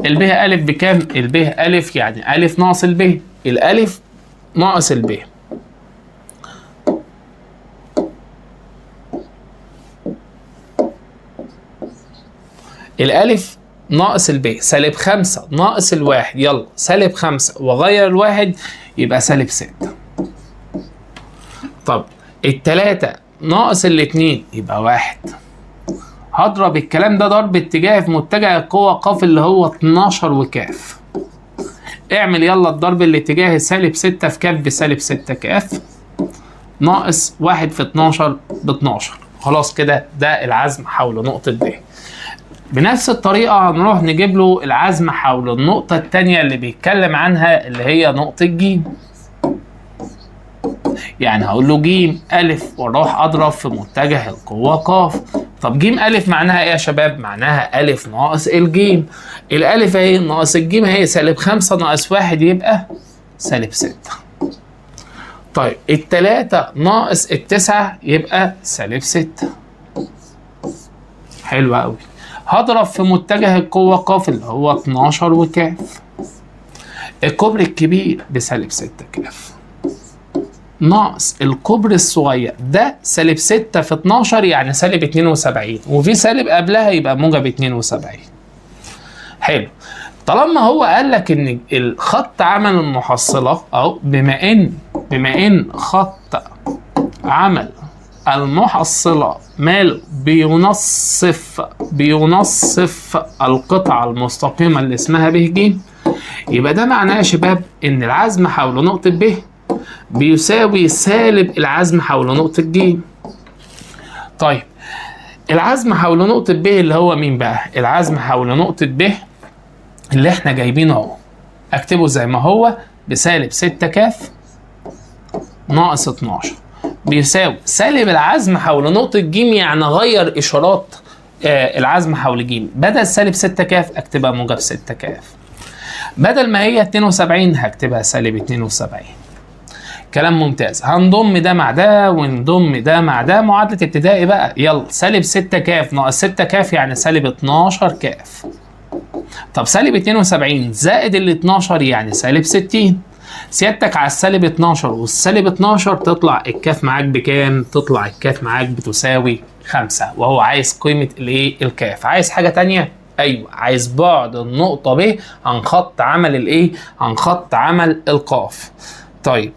الب ألف بكام؟ الب ألف يعني ألف ناقص الب، الألف ناقص الب. الألف ناقص الب سالب 5 ناقص الواحد، يلا سالب 5 وغير الواحد يبقى سالب 6. طب التلاتة ناقص الاتنين يبقى 1. هضرب الكلام ده ضرب اتجاهي في متجه القوة ق اللي هو 12 وكاف. اعمل يلا الضرب الاتجاهي سالب 6 في كاف بسالب 6 كاف ناقص 1 في 12 ب 12. خلاص كده ده العزم حول نقطة ب. بنفس الطريقة هنروح نجيب له العزم حول النقطة التانية اللي بيتكلم عنها اللي هي نقطة ج. يعني هقول له ج ألف واروح أضرب في متجه القوة ق. طب ج ألف معناها إيه يا شباب؟ معناها ألف ناقص الجيم. الألف أهي ناقص الجيم أهي سالب 5 ناقص 1 يبقى سالب 6. طيب التلاتة ناقص التسعة يبقى سالب 6. حلو أوي. هضرب في متجه القوة ق اللي هو 12 وكاف. الكوبري الكبير بسالب 6 كاف ناقص الكوبري الصغير ده سالب 6 في 12 يعني سالب 72، وفي سالب قبلها يبقى موجب 72. حلو. طالما هو قال لك ان الخط عمل المحصلة اهو، بما ان خط عمل المحصلة ماله بينصف القطعة المستقيمة اللي اسمها ب ج، يبقى ده معناه يا شباب ان العزم حول نقطة ب بيساوي سالب العزم حول نقطة ج. طيب العزم حول نقطة ب اللي هو مين بقى؟ العزم حول نقطة ب اللي احنا جايبينه اهو، اكتبه زي ما هو بسالب 6 كاف ناقص 12 بيساوي سالب العزم حول نقطة ج، يعني غير إشارات العزم حول ج، بدل سالب 6 كاف اكتبها موجب 6 كاف، بدل ما هي 72 هكتبها سالب 72. كلام ممتاز. هنضم ده مع ده ونضم ده مع ده، معادلة ابتدائي بقى. يلا سالب 6 كاف ناقص 6 كاف يعني سالب 12 كاف. طب سالب 72 زائد ال 12 يعني سالب 60. سيادتك على السالب 12 والسالب 12 تطلع الكاف معاك بكام؟ تطلع الكاف معاك بتساوي 5، وهو عايز قيمة الايه؟ الكاف. عايز حاجة تانية؟ ايوه، عايز بعد النقطة ب عن خط عمل الايه؟ عن خط عمل القاف. طيب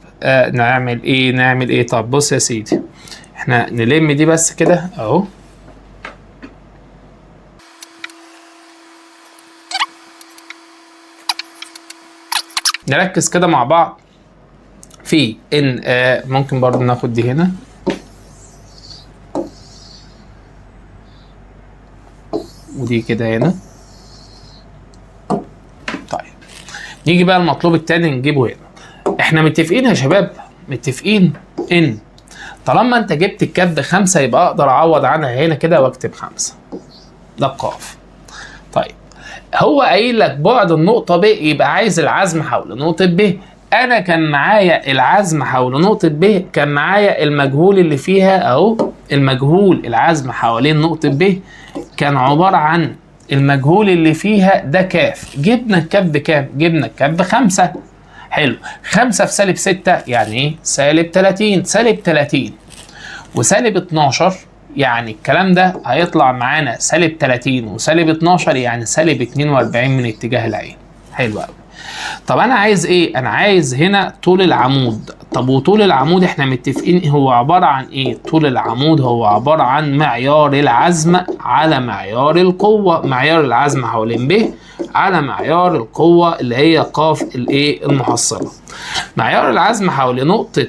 نعمل ايه؟ نعمل ايه؟ طب بص يا سيدي، احنا نلم دي بس كده اهو. نركز كده مع بعض في ان ممكن برضو ناخد دي هنا. ودي كده هنا. طيب نيجي بقى المطلوب التاني نجيبه هنا. احنا متفقين يا شباب، متفقين ان طالما انت جبت الكاف ب5 يبقى اقدر اعوض عنها هنا كده واكتب 5، ده القاف. طيب هو قايل لك بعد النقطة ب، يبقى عايز العزم حول نقطة ب. أنا كان معايا العزم حول نقطة ب، كان معايا المجهول اللي فيها أهو، المجهول العزم حوالين نقطة ب كان عبارة عن المجهول اللي فيها ده كاف. جبنا الكاف بكام؟ جبنا الكاف ب5. حلو، 5 في سالب 6 يعني إيه؟ سالب 30، سالب 30 وسالب 12، يعني الكلام ده هيطلع معانا سالب 30 وسالب 12 يعني سالب 42 من اتجاه العين. حلو قوي. طب انا عايز ايه؟ انا عايز هنا طول العمود. طب وطول العمود احنا متفقين هو عبارة عن ايه؟ طول العمود هو عبارة عن معيار العزم على معيار القوة، معيار العزم حوالين ب على معيار القوة اللي هي قاف الايه المحصلة. معيار العزم حول نقطة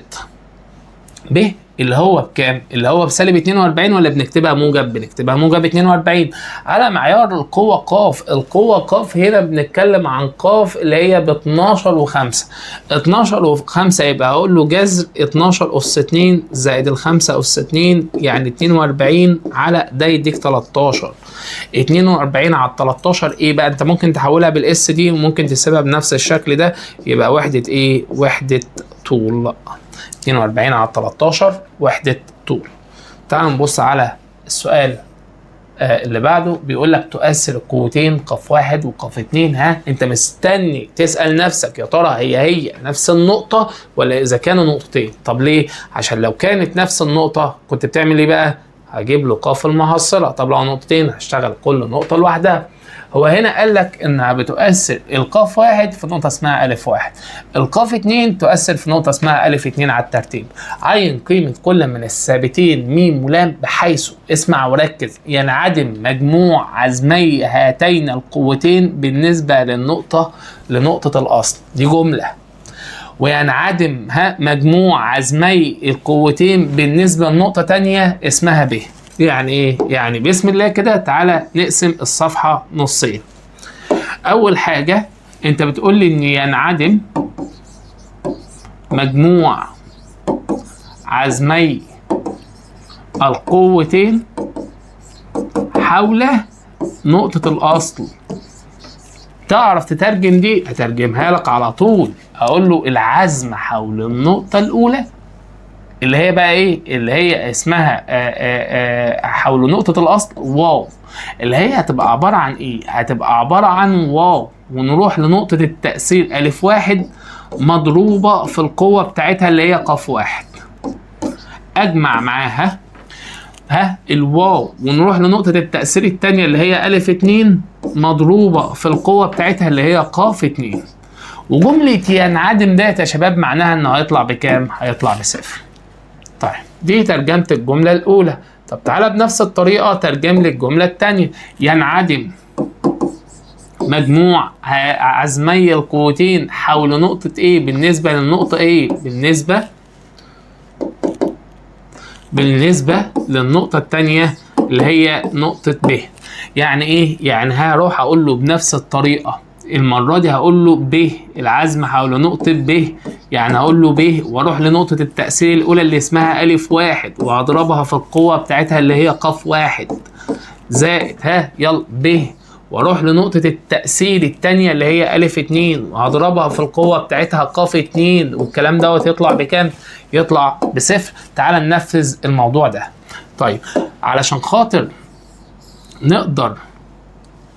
ب اللي هو بكام؟ اللي هو بسالب 42 ولا بنكتبها موجب؟ بنكتبها موجب 42 على معيار القوة قاف. القوة قاف هنا بنتكلم عن قاف اللي هي ب 12 و5، 12 و5 يبقى هقول له جذر 12 أس 2 زائد ال 5 أس 2 يعني 42 على ده يديك 13. 42 على 13 ايه بقى؟ انت ممكن تحولها بالاس دي وممكن تسيبها بنفس الشكل ده، يبقى وحدة ايه؟ وحدة طول. 42 على 13 وحدة طول. تعالوا نبص على السؤال اللي بعده. بيقول لك تؤثر القوتين قاف 1 وقاف 2. ها انت مستني تسأل نفسك يا ترى هي نفس النقطة ولا إذا كانوا نقطتين؟ طب ليه؟ عشان لو كانت نفس النقطة كنت بتعمل ايه بقى؟ هجيب له قاف المحصلة. طب لو نقطتين هشتغل كل نقطة لوحدها. هو هنا قال لك انها بتؤثر القاف 1 في نقطة اسمها ألف 1، القاف 2 تؤثر في نقطة اسمها ألف 2 على الترتيب. عين قيمة كل من الثابتين ميم ولام بحيث، اسمع وركز، ينعدم مجموع عزمي هاتين القوتين بالنسبة لنقطة الأصل. دي جملة. وينعدم مجموع عزمي القوتين بالنسبة لنقطة تانية اسمها ب. يعني ايه؟ يعني بسم الله كده تعالى نقسم الصفحة نصين. أول حاجة أنت بتقول لي إن ينعدم مجموع عزمي القوتين حول نقطة الأصل. تعرف تترجم دي؟ هترجمها لك على طول. أقول له العزم حول النقطة الأولى اللي هي بقى ايه؟ اللي هي اسمها حول نقطة الأصل واو، اللي هي هتبقى عبارة عن ايه؟ هتبقى عبارة عن واو، ونروح لنقطة التأثير ألف 1 مضروبة في القوة بتاعتها اللي هي قاف 1، أجمع معاها الواو، ونروح لنقطة التأثير التانية اللي هي ألف 2 مضروبة في القوة بتاعتها اللي هي قاف 2. وجملة ينعدم ديت يا شباب معناها إنه هيطلع بكام؟ هيطلع بصفر. طيب دي ترجمة الجملة الأولى. طب تعالى بنفس الطريقة ترجم لي الجملة الثانية. ينعدم مجموع عزمي القوتين حول نقطة A بالنسبة للنقطة A بالنسبة للنقطة الثانية اللي هي نقطة ب. يعني إيه؟ يعني هروح أقول له بنفس الطريقة المرة دي هقول له ب، العزم حول نقطة ب، يعني هقول له ب واروح لنقطة التأثير الأولى اللي اسمها ألف 1 وهضربها في القوة بتاعتها اللي هي قاف 1 زائد يلا ب، واروح لنقطة التأثير التانية اللي هي ألف 2 وهضربها في القوة بتاعتها قاف 2، والكلام دوت يطلع بكام؟ يطلع بصفر. تعال ننفذ الموضوع ده. طيب علشان خاطر نقدر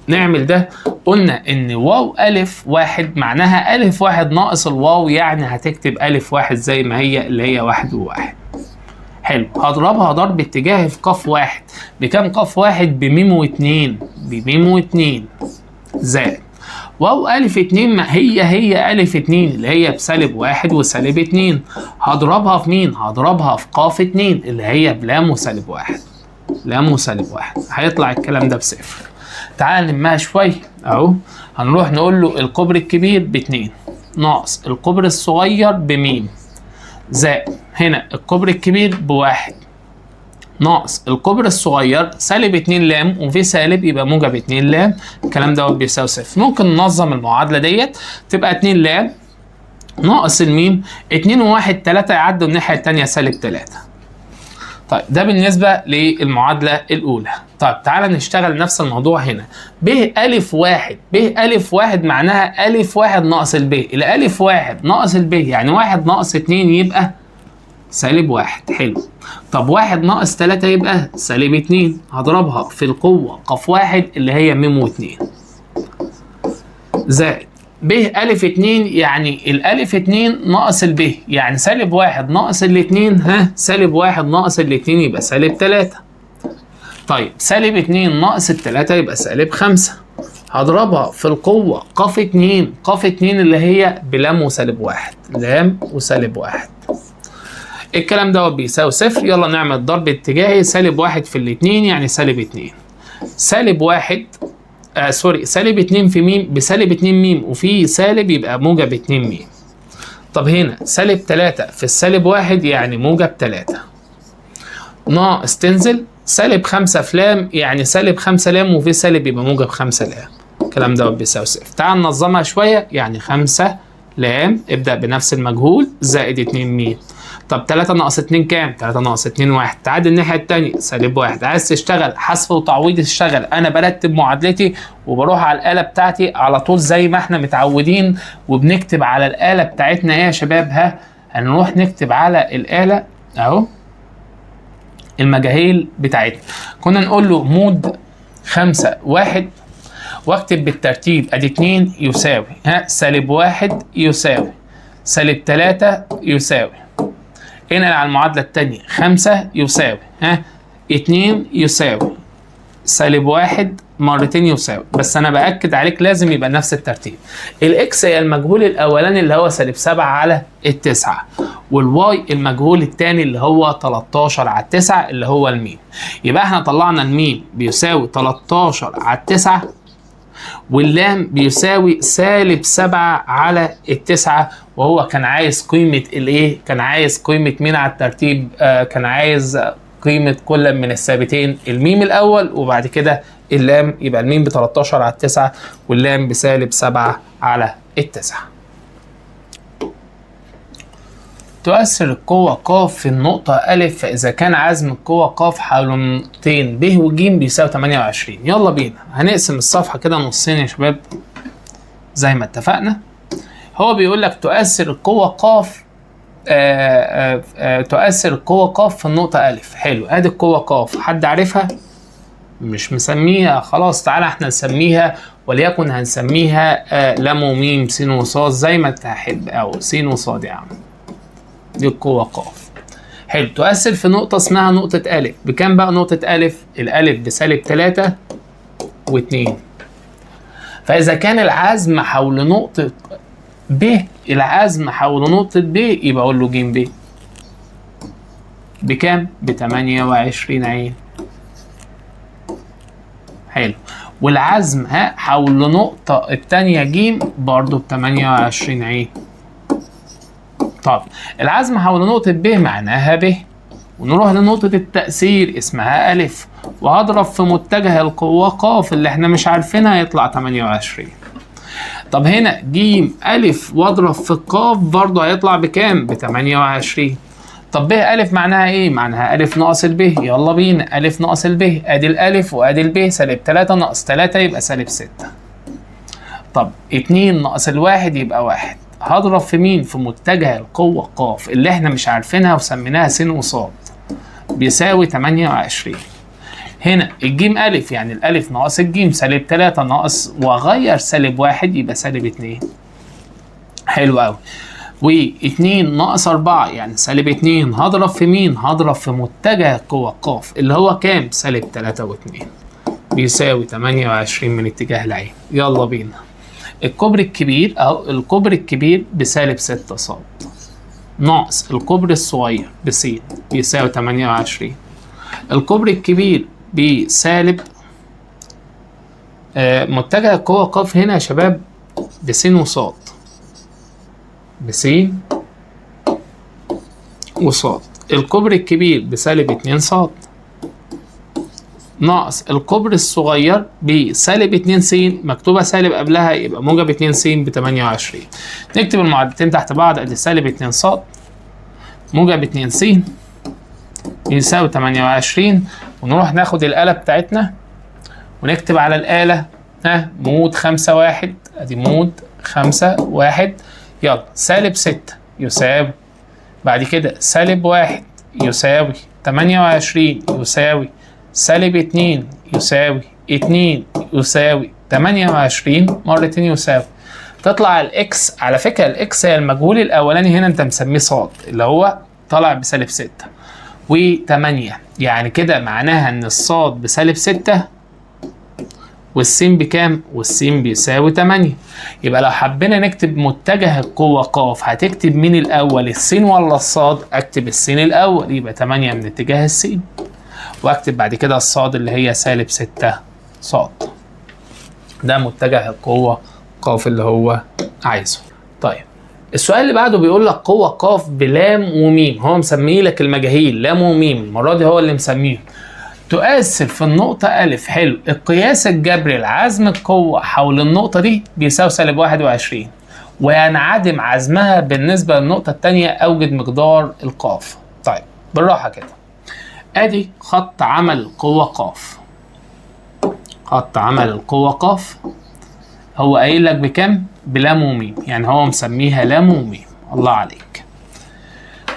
نعمل ده قلنا ان واو ألف 1 معناها ألف 1 ناقص الواو، يعني هتكتب ألف 1 زي ما هي اللي هي 1 و1. حلو، هضربها ضرب اتجاهي في قاف 1 بكام؟ قاف 1 بميم و2، بميم و2 زائد واو ألف 2 ما هي ألف 2 اللي هي بسالب 1 وسالب 2، هضربها في مين؟ هضربها في قاف 2 اللي هي بلام وسالب 1، لام وسالب 1، هيطلع الكلام ده بصفر. تعال نلمها شوية اهو. هنروح نقول له الكوبري الكبير ب2 ناقص الكوبري الصغير بميم زائد هنا الكوبري الكبير ب1 ناقص الكوبري الصغير سالب 2 لام، وفي سالب يبقى موجب 2 لام، الكلام دوت بيساوي صفر. ممكن ننظم المعادلة ديت تبقى 2 لام ناقص الميم 2 و1 3 يعدوا الناحية التانية سالب 3. طيب ده بالنسبة للمعادلة الأولى. طيب تعالى نشتغل نفس الموضوع هنا. ب ألف واحد، ب ألف واحد معناها ألف واحد ناقص الب، الألف واحد ناقص الب يعني واحد ناقص اتنين يبقى سالب واحد. حلو. طب واحد ناقص تلاتة يبقى سالب اتنين، هضربها في القوة ق واحد اللي هي م واتنين زائد ب ألف اتنين يعني الألف اتنين ناقص الب يعني سالب واحد ناقص الاتنين، ها سالب واحد ناقص الاتنين يبقى سالب تلاتة. طيب سالب اتنين ناقص التلاتة يبقى سالب خمسة، هضربها في القوة ق اتنين، ق اتنين اللي هي بلام وسالب واحد، لام وسالب واحد. الكلام دوت بيساوي صفر. يلا نعمل ضرب اتجاهي، سالب واحد في الاتنين يعني سالب اتنين، سالب واحد سالب اتنين في ميم بسالب اتنين ميم وفي سالب يبقى موجب اتنين ميم. طب هنا سالب تلاتة في السالب واحد يعني موجب تلاتة ناقص تنزل سالب خمسة في لام يعني سالب خمسة لام وفي سالب يبقى موجب خمسة لام. الكلام ده بيساوي صفر. تعال ننظمها شوية، يعني خمسة لام ابدأ بنفس المجهول زائد اتنين ميم. طب 3 ناقص 2 كام؟ 3 ناقص 2 1. تعادل الناحية التانية سالب 1. عايز تشتغل حذف وتعويض اشتغل، أنا برتب معادلتي وبروح على الآلة بتاعتي على طول زي ما احنا متعودين، وبنكتب على الآلة بتاعتنا ايه يا شباب؟ ها هنروح نكتب على الآلة أهو المجاهيل بتاعتنا. كنا نقول له mode 5 1 واكتب بالترتيب، ادي 2 يساوي ها سالب 1 يساوي سالب 3 يساوي، انقل على المعادلة التانية 5 يساوي ها 2 يساوي سالب 1 مرتين يساوي، بس انا باكد عليك لازم يبقى نفس الترتيب. ال X هي المجهول الاولاني اللي هو سالب 7 على التسعة، وال Y المجهول الثاني اللي هو 13 على التسعة اللي هو الميم. يبقى احنا طلعنا الميم بيساوي 13 على التسعة، واللام بيساوي سالب 7 على التسعة، وهو كان عايز قيمة الايه؟ كان عايز قيمة مين على الترتيب؟ كان عايز قيمة كل من الثابتين، الميم الأول وبعد كده اللام، يبقى الميم ب 13 على التسعة واللام بسالب 7 على التسعة. تؤثر القوة ق في النقطة أ فإذا كان عزم القوة ق حول النقطتين ب وج بيساوي 28. يلا بينا هنقسم الصفحة كده نصين يا شباب زي ما اتفقنا. هو بيقول لك تؤثر القوة ق تؤثر القوة ق في النقطة أ. حلو، ادي القوة ق، حد عارفها؟ مش مسميها، خلاص تعالى احنا نسميها، وليكن هنسميها لام وميم س وصاد زي ما تحب، او س وصاد يا عم. دي القوة ق. حلو، تؤثر في نقطة اسمها نقطة أ، بكام بقى نقطة أ؟ الألف بسالب 3 و2. فإذا كان العزم حول نقطة ب، العزم حول نقطة ب يبقى أقول له ج ب بكام؟ ب 28 عين. حلو، والعزم ها حول نقطة التانية ج برضه ب 28 عين. طب العزم حول نقطة ب معناها ب، ونروح لنقطة التأثير اسمها أ، وهضرب في متجه القوة ق اللي احنا مش عارفينها يطلع 28. طب هنا ج أ واضرب في القاف برضه هيطلع بكام؟ ب 28. طب ب أ معناها ايه؟ معناها أ ناقص الب. يلا بينا، أ ناقص الب، ادي الألف وادي الب، سالب 3 ناقص 3 يبقى سالب 6. طب 2 ناقص الواحد يبقى 1. هضرب في مين؟ في متجه القوة ق اللي احنا مش عارفينها وسميناها س وصاد بيساوي 28. هنا الجيم أ يعني الألف ناقص الجيم، سالب 3 ناقص وغير سالب 1 يبقى سالب 2. حلو أوي. و2 ناقص 4 يعني سالب 2، هضرب في مين؟ هضرب في متجه القوة ق اللي هو كام؟ سالب 3 و2 بيساوي 28 من اتجاه العين. يلا بينا. الكوبري الكبير أهو، الكوبري الكبير بسالب 6 ص ناقص الكوبري الصغير بس بيساوي 28. الكوبري الكبير بسالب متجه القوة ق هنا يا شباب بس وصاد، بس وصاد. الكوبري الكبير بسالب 2 ص ناقص الكوبري الصغير بسالب 2 س، مكتوبة سالب قبلها يبقى موجب 2 س ب 28. نكتب المعادلتين تحت بعض، ادي سالب 2 ص موجب 2 س يساوي 28. ونروح ناخد الآلة بتاعتنا ونكتب على الآلة ها mode 5 1، ادي mode 5 1. يلا سالب 6 يساوي، بعد كده سالب 1 يساوي 28 يساوي سالب 2 يساوي 2 يساوي 28 مرتين يساوي. تطلع ال X. على فكرة ال X هي المجهول الاولاني هنا انت مسميه صاد اللي هو طالع بسالب 6 و8، يعني كده معناها ان الصاد بسالب 6 والسين بكام؟ والسين بيساوي 8. يبقى لو حبينا نكتب متجه القوة ق هتكتب مين الأول، السين ولا الصاد؟ أكتب السين الأول، يبقى 8 من اتجاه السين، وأكتب بعد كده الصاد اللي هي سالب 6 صاد. ده متجه القوة ق اللي هو عايزه. طيب السؤال اللي بعده بيقول لك قوة ق بلام وميم، هو مسميه لك المجاهيل لام وميم، المرة دي هو اللي مسميهم. تؤثر في النقطة ألف. حلو، القياس الجبري لعزم القوة حول النقطة دي بيساوي سالب 21 وينعدم عزمها بالنسبة للنقطة التانية، أوجد مقدار القاف. طيب بالراحة كده، أدي خط عمل القوة قاف، خط عمل القوة قاف هو قايل لك بكام؟ بلام وميم، يعني هو مسميها لام وميم. الله عليك.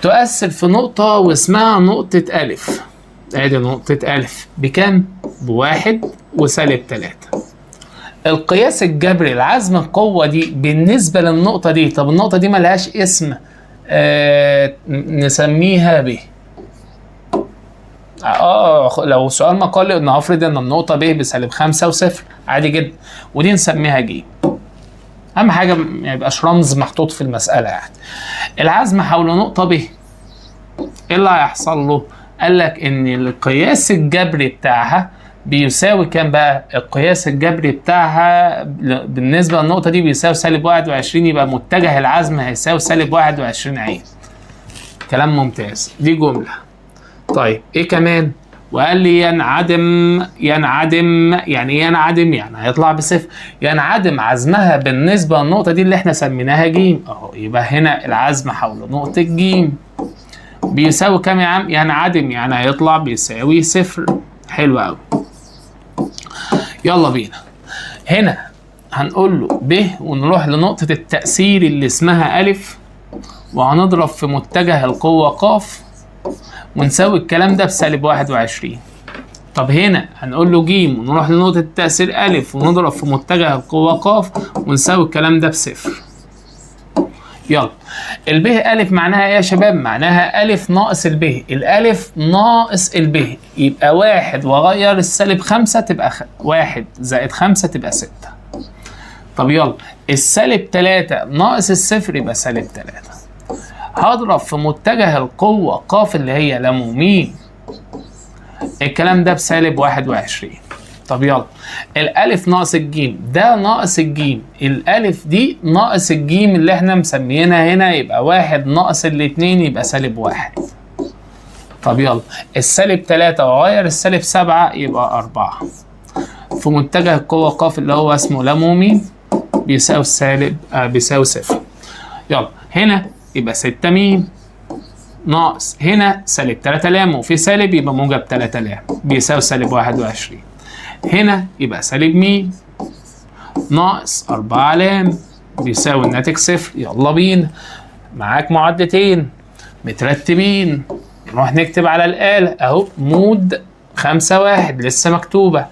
تؤثر في نقطة واسمها نقطة ألف، ادي نقطة ألف بكام؟ ب1 وسالب 3. القياس الجبري لعزم القوة دي بالنسبة للنقطة دي، طب النقطة دي ملهاش اسم، نسميها ب. لو سؤال مقالي ان هفرض ان النقطة ب بسالب 5 و0 عادي جدا، ودي نسميها ج. أهم حاجة ما يبقاش رمز محطوط في المسألة يعني. العزم حول نقطة ب ايه اللي هيحصل له؟ قال لك ان القياس الجبري بتاعها بيساوي كام بقى؟ القياس الجبري بتاعها بالنسبة للنقطة دي بيساوي سالب 21، يبقى متجه العزم هيساوي سالب 21 عين. كلام ممتاز، دي جملة. طيب ايه كمان؟ وقال لي ينعدم، ينعدم يعني ايه ينعدم؟ يعني هيطلع بصفر. ينعدم عزمها بالنسبة للنقطة دي اللي احنا سميناها ج اهو، يبقى هنا العزم حول نقطة ج بيساوي كام يا عم؟ ينعدم يعني هيطلع بيساوي صفر. حلو قوي. يلا بينا هنا هنقول له ب ونروح لنقطة التأثير اللي اسمها ألف، وهنضرب في متجه القوة ق ونساوي الكلام ده بسالب 21. طب هنا هنقول له ج ونروح لنقطة التأثير ألف ونضرب في متجه القوة ق ونساوي الكلام ده بصفر. يلا الب ألف معناها ايه يا شباب؟ معناها ألف ناقص الب، الألف ناقص الب يبقى 1 وغير السالب 5 تبقى 1 زائد 5 تبقى 6. طب يلا السالب 3 ناقص الصفر يبقى سالب 3. هضرب في متجه القوة ق اللي هي لام وميم الكلام ده بسالب 21. طب يلا الألف ناقص الجيم، ده ناقص الجيم، الألف دي ناقص الجيم اللي احنا مسميينها هنا، يبقى 1 ناقص الاتنين يبقى سالب 1. طب يلا السالب 3 وغير السالب 7 يبقى 4 في متجه القوة ق اللي هو اسمه لام وميم بيساوي السالب بيساوي صفر. يلا هنا يبقى 6 ميم ناقص هنا سالب 3 لام وفي سالب يبقى موجب 3 لام بيساوي سالب 21. هنا يبقى سالب ميم ناقص 4 لام بيساوي الناتج صفر. يلا بينا، معاك معادلتين مترتبين، نروح نكتب على الآلة أهو mode 5 1 لسه مكتوبة،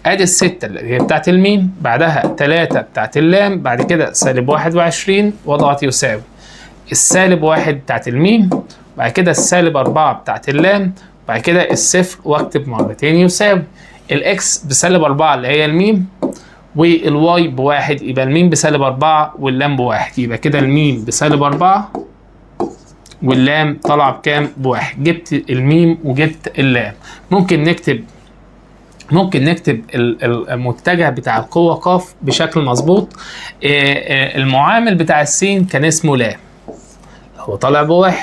ادي الستة اللي هي بتاعت الميم، بعدها 3 بتاعت اللام، بعد كده سالب 21 وضعت يساوي السالب 1 بتاعت الميم، بعد كده السالب 4 بتاعت اللام، بعد كده الصفر واكتب مرتين يساوي ال X بسالب 4 اللي هي الميم وال Y ب1، يبقى الميم بسالب 4 واللام ب1، يبقى كده الميم بسالب 4 واللام طالعه بكام؟ ب1. جبت الميم وجبت اللام. ممكن نكتب المتجه بتاع القوة ق بشكل مظبوط. المعامل بتاع السين كان اسمه لام، هو طالع ب1،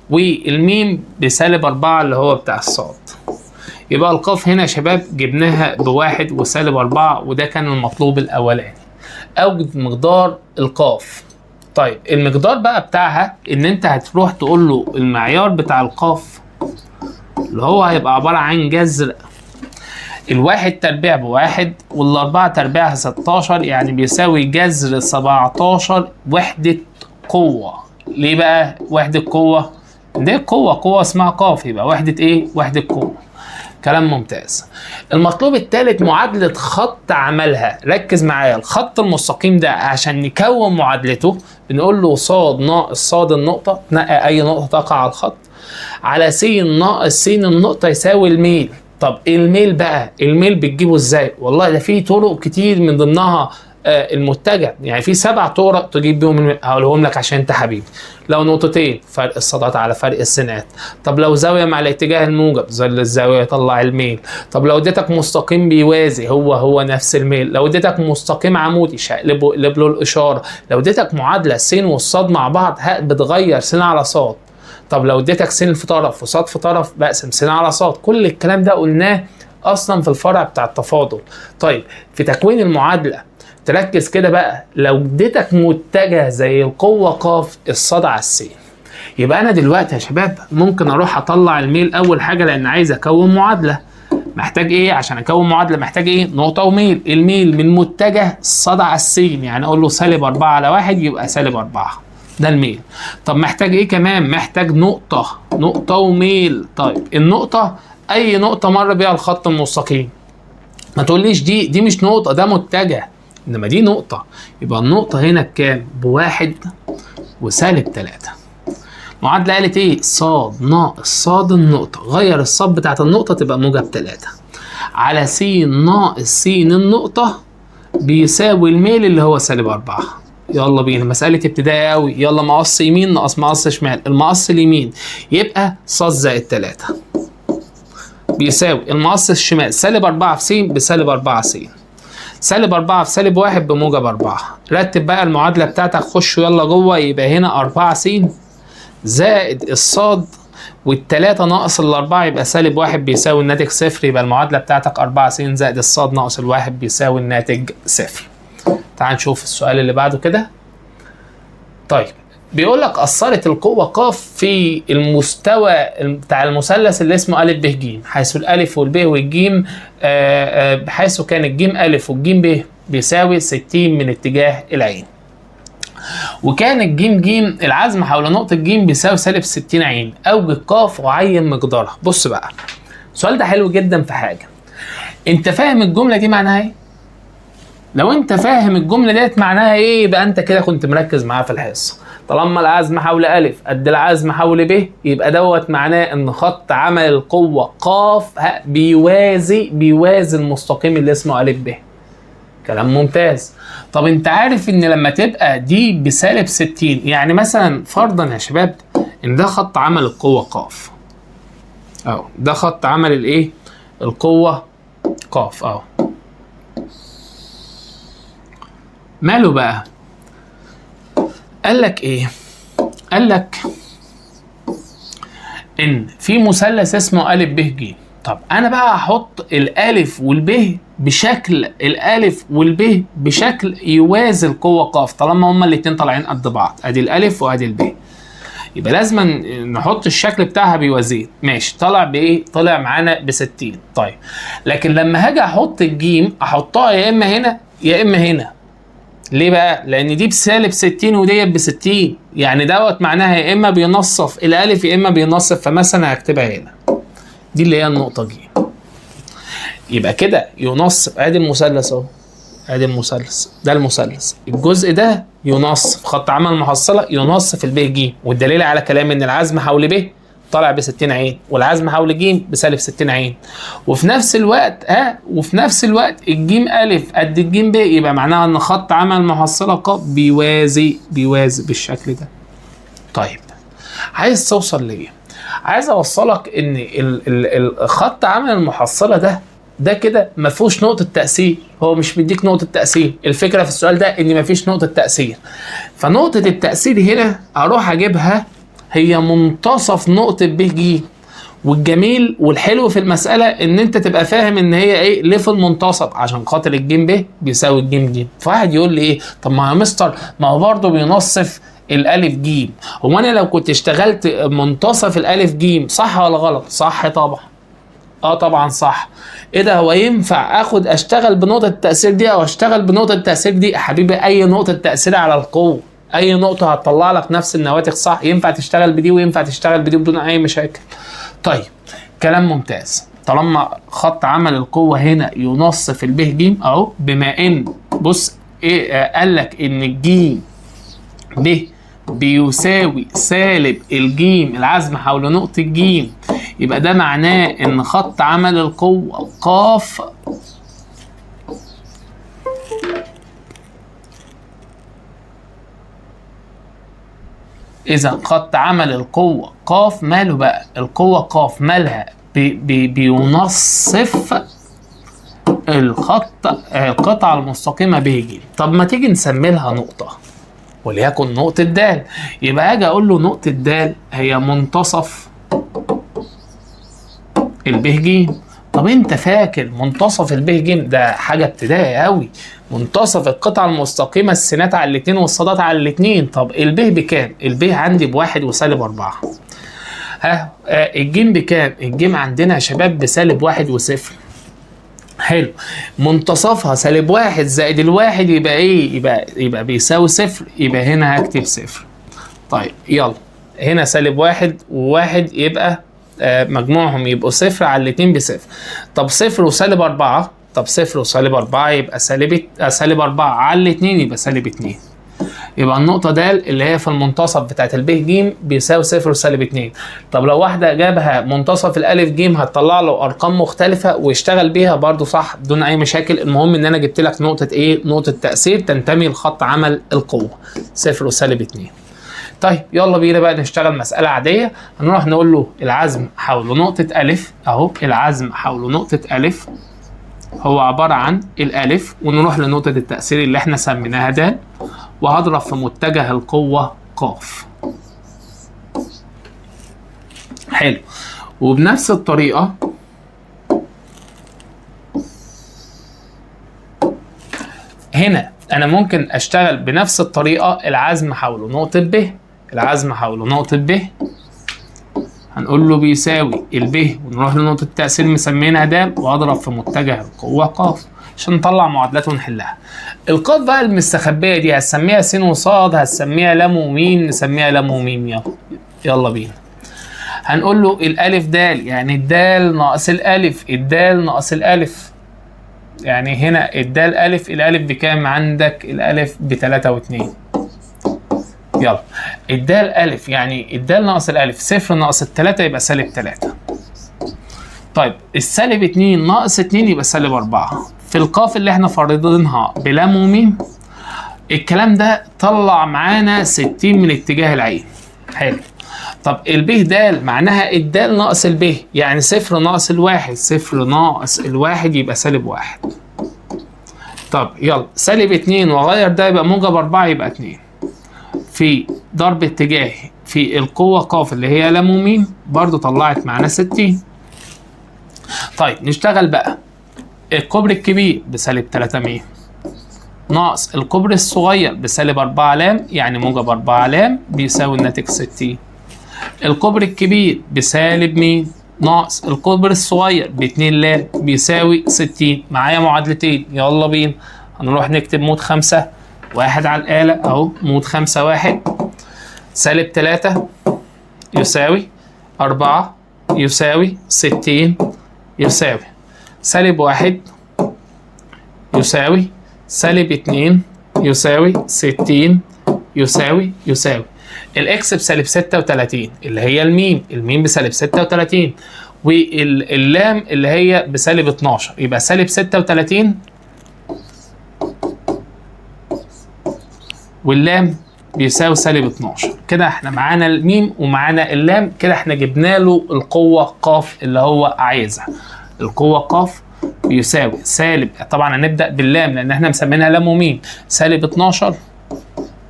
والميم بسالب 4 اللي هو بتاع الصاد. يبقى القاف هنا يا شباب جبناها ب1 وسالب 4، وده كان المطلوب الأولاني، أوجد مقدار القاف. طيب المقدار بقى بتاعها إن أنت هتروح تقول له المعيار بتاع القاف اللي هو هيبقى عبارة عن جذر الواحد تربيع بواحد والأربعة تربيعها 16، يعني بيساوي جذر 17 وحدة قوة. ليه بقى وحدة قوة؟ دي قوة، قوة اسمها قاف، يبقى وحدة ايه؟ وحدة قوة. كلام ممتاز. المطلوب الثالث معادلة خط عملها. ركز معايا، الخط المستقيم ده عشان نكون معادلته بنقول له ص ناقص ص النقطة، تنقي أي نقطة تقع على الخط، على س ناقص س النقطة يساوي الميل. طب الميل بقى، الميل بتجيبه ازاي؟ والله ده في طرق كتير من ضمنها المتجه، يعني في 7 طرق تجيب بيهم الميل، هقولهم لك عشان انت حبيبي. لو نقطتين فرق الصادات على فرق السينات، طب لو زاوية مع الاتجاه الموجب ظل الزاوية يطلع الميل، طب لو اديتك مستقيم بيوازي هو هو نفس الميل، لو اديتك مستقيم عمودي شقلبه اقلب له الاشارة، لو اديتك معادلة س والصاد مع بعض بتغير س على صاد، طب لو اديتك س في طرف وصاد في طرف بقسم س على صاد. كل الكلام ده قلناه اصلا في الفرع بتاع التفاضل. طيب في تكوين المعادلة تركز كده بقى، لو اديتك متجه زي القوة قاف الصاد على السين، يبقى انا دلوقتي يا شباب ممكن اروح اطلع الميل اول حاجة لان عايز اكون معادلة. محتاج ايه عشان اكون معادلة؟ محتاج ايه؟ نقطة وميل. الميل من متجه الصاد على السين، يعني اقول له سالب 4 على 1 يبقى سالب 4، ده الميل. طب محتاج ايه كمان؟ محتاج نقطة، نقطة وميل. طيب النقطة اي نقطة مر بيها الخط المستقيم، ما تقوليش دي مش نقطة ده متجه، انما دي نقطة، يبقى النقطة هنا بكام؟ بواحد وسالب 3. معادلة قالت ايه؟ ص ناقص ص النقطة، غير الصاد بتاعت النقطة تبقى موجب 3 على س ناقص س النقطة بيساوي الميل اللي هو سالب 4. يلا بينا، مسألة ابتدائي قوي. يلا مقص يمين ناقص مقص شمال، المقص اليمين يبقى ص زائد 3 بيساوي المقص الشمال سالب 4 في س بسالب 4 س، سالب 4 في سالب 1 بموجب 4. رتب بقى المعادلة بتاعتك، خش يلا جوه، يبقى هنا 4 س زائد الصاد والتلاتة ناقص الأربعة يبقى سالب 1 بيساوي الناتج 0، يبقى المعادلة بتاعتك 4 س زائد الصاد ناقص الواحد بيساوي الناتج 0. تعال نشوف السؤال اللي بعده كده. طيب بيقول لك أثرت القوة ق في المستوى بتاع المثلث اللي اسمه أ ب ج، حيث الألف والب والجيم بحيث كان الجيم أ والجيم ب بيساوي 60 من اتجاه العين، وكان الجيم جيم العزم حول نقطة جيم بيساوي سالب 60 عين، أوجد ق وعين مقدارها. بص بقى السؤال ده حلو جدا في حاجة، أنت فاهم الجملة دي معناها إيه؟ لو أنت فاهم الجملة ديت معناها إيه يبقى أنت كده كنت مركز معايا في الحصة. طالما العزم حول أ قد العزم حول ب يبقى دوت معناه إن خط عمل القوة ق بيوازي المستقيم اللي اسمه أ ب. كلام ممتاز. طب انت عارف ان لما تبقى دي بسالب 60، يعني مثلا فرضا يا شباب ان ده خط عمل القوة ق، اهو ده خط عمل الايه؟ القوة ق اهو. ماله بقى؟ قال لك ايه؟ قال لك ان في مثلث اسمه أ ب ج. طب انا بقى هحط الالف والب بشكل، الالف والب بشكل يوازي القوة ق، طالما هما الاتنين طالعين قد بعض، ادي الالف وادي الب، يبقى لازم نحط الشكل بتاعها بيوازيه. ماشي، طلع بايه؟ طلع معانا ب 60. طيب لكن لما هاجي احط الجيم احطها يا اما هنا يا اما هنا. ليه بقى؟ لان دي بسالب 60 وديت ب 60، يعني دوت معناها يا اما بينصف الالف يا اما بينصف، فمثلا هكتبها هنا، دي اللي هي النقطة ج. يبقى كده ينصف، ادي المثلث اهو، ادي المثلث، ده المثلث، الجزء ده ينصف خط عمل المحصلة ينصف الب ج، والدليل على كلامي ان العزم حول ب طالع ب 60 عين والعزم حول ج بسالب 60 عين، وفي نفس الوقت وفي نفس الوقت الجيم أ قد الجيم ب، يبقى معناها ان خط عمل المحصلة ق بيوازي بالشكل ده. طيب عايز توصل ليه؟ عايز اوصلك ان الخط عمل المحصلة ده كده ما فيهوش نقطة تاثير، هو مش مديك نقطة تاثير، الفكرة في السؤال ده ان ما فيش نقطة تاثير. فنقطه التاثير هنا اروح اجيبها هي منتصف نقطة ب ج. والجميل والحلو في المسالة ان انت تبقى فاهم ان هي ايه ليه في المنتصف، عشان خاطر الجيم ب بيساوي الجيم ج. فواحد يقول لي ايه؟ طب ما يا مستر ما هو برضه بينصف الالف جيم. هو انا لو كنت اشتغلت منتصف الالف جيم صح ولا غلط؟ صح طبعا. طبعا صح. ايه ده، هو ينفع اخد اشتغل بنقطة التأثير دي او اشتغل بنقطة التأثير دي؟ حبيبي اي نقطة تأثير على القوة، اي نقطة هتطلع لك نفس النواتج صح، ينفع تشتغل بدي وينفع تشتغل بدي بدون اي مشاكل. طيب كلام ممتاز. طالما خط عمل القوة هنا ينصف الب ج اهو، بما ان بص ايه قال لك ان الجيم ب بيساوي سالب الجيم العزم حول نقطة جيم، يبقى ده معناه ان خط عمل القوة قاف اذا خط عمل القوة قاف ماله بقى؟ القوة قاف مالها؟ بي بينصف الخط القطعة المستقيمة ب ج. طب ما تيجي نسمي لها نقطة، وليكن نقطة د، يبقى اجي اقول له نقطة د هي منتصف الب ج. طب انت فاكر منتصف الب ج ده حاجة ابتدائي قوي، منتصف القطعة المستقيمة السينات على الاتنين والصادات على الاتنين. طب الب بكام؟ الب عندي بواحد وسالب 4. ها الجيم بكام؟ الجيم عندنا يا شباب بسالب 1 و0. حلو، منتصفها سالب 1 زائد الواحد يبقى ايه؟ يبقى بيساوي 0، يبقى هنا هكتب 0. طيب يلا هنا سالب 1 و1 يبقى مجموعهم يبقوا 0 على الاتنين بصفر. طب 0 وسالب 4، طب 0 وسالب 4 يبقى سالب 4 على الاتنين يبقى سالب 2. يبقى النقطة د اللي هي في المنتصف بتاعت الب ج بيساوي 0 وسالب 2. طب لو واحدة جابها منتصف الألف ج هتطلع له أرقام مختلفة ويشتغل بيها برضو صح بدون أي مشاكل. المهم إن أنا جبت لك نقطة إيه؟ نقطة تأثير تنتمي لخط عمل القوة 0 وسالب 2. طيب يلا بينا بقى نشتغل مسألة عادية. هنروح نقول له العزم حول نقطة ألف أهو، العزم حول نقطة ألف هو عبارة عن الألف، ونروح لنقطة التأثير اللي احنا سميناها د، وهضرب في متجه القوة قاف. حلو، وبنفس الطريقة هنا أنا ممكن أشتغل بنفس الطريقة العزم حول نقطة ب، العزم حول نقطة ب هنقول له بيساوي الب، ونروح لنقطة التأثير مسمينها د، وأضرب في متجه القوة قاف عشان نطلع معادلات ونحلها. القاف بقى المستخبية دي هتسميها س وصاد، هتسميها لام وميم، نسميها لام وميم. يلا يلا بينا. هنقول له الألف د يعني الدال ناقص الألف، الدال ناقص الألف، يعني هنا الدال ألف، الألف بكام عندك؟ الألف ب3 و2. يلا الدال ألف يعني الدال ناقص الألف، 0 ناقص ال3 يبقى سالب 3. طيب السالب 2 ناقص 2 يبقى سالب 4. في القاف اللي احنا فرضينها بلام وميم الكلام ده طلع معانا 60 من اتجاه العين. حلو. طب الب د معناها الدال ناقص الب، يعني 0 ناقص الواحد، 0 ناقص الواحد يبقى سالب 1. طب يلا سالب 2 واغير ده يبقى موجب 4 يبقى 2 في ضرب اتجاه في القوة قاف اللي هي لام وميم برضو طلعت معانا 60. طيب نشتغل بقى الكوبري الكبير بسالب 3 م ناقص الكوبري الصغير بسالب 4 لام، يعني موجب 4 لام بيساوي الناتج 60. الكوبري الكبير بسالب م ناقص الكوبري الصغير ب2 لام بيساوي 60. معايا معادلتين، يلا بينا هنروح نكتب mode 5 1 على الآلة أهو، mode 5 1 سالب 3 يساوي 4 يساوي 60 يساوي سالب 1 يساوي سالب 2 يساوي 60 يساوي يساوي ال X بسالب 36 اللي هي الميم، الميم بسالب 36، واللام اللي هي بسالب 12، يبقى سالب 36 واللام بيساوي سالب 12. كده احنا معانا الميم ومعانا اللام، كده احنا جبنا له القوة قاف اللي هو عايزها. القوة قاف بيساوي سالب، طبعا هنبدأ باللام لأن احنا مسمينها لام وميم، سالب 12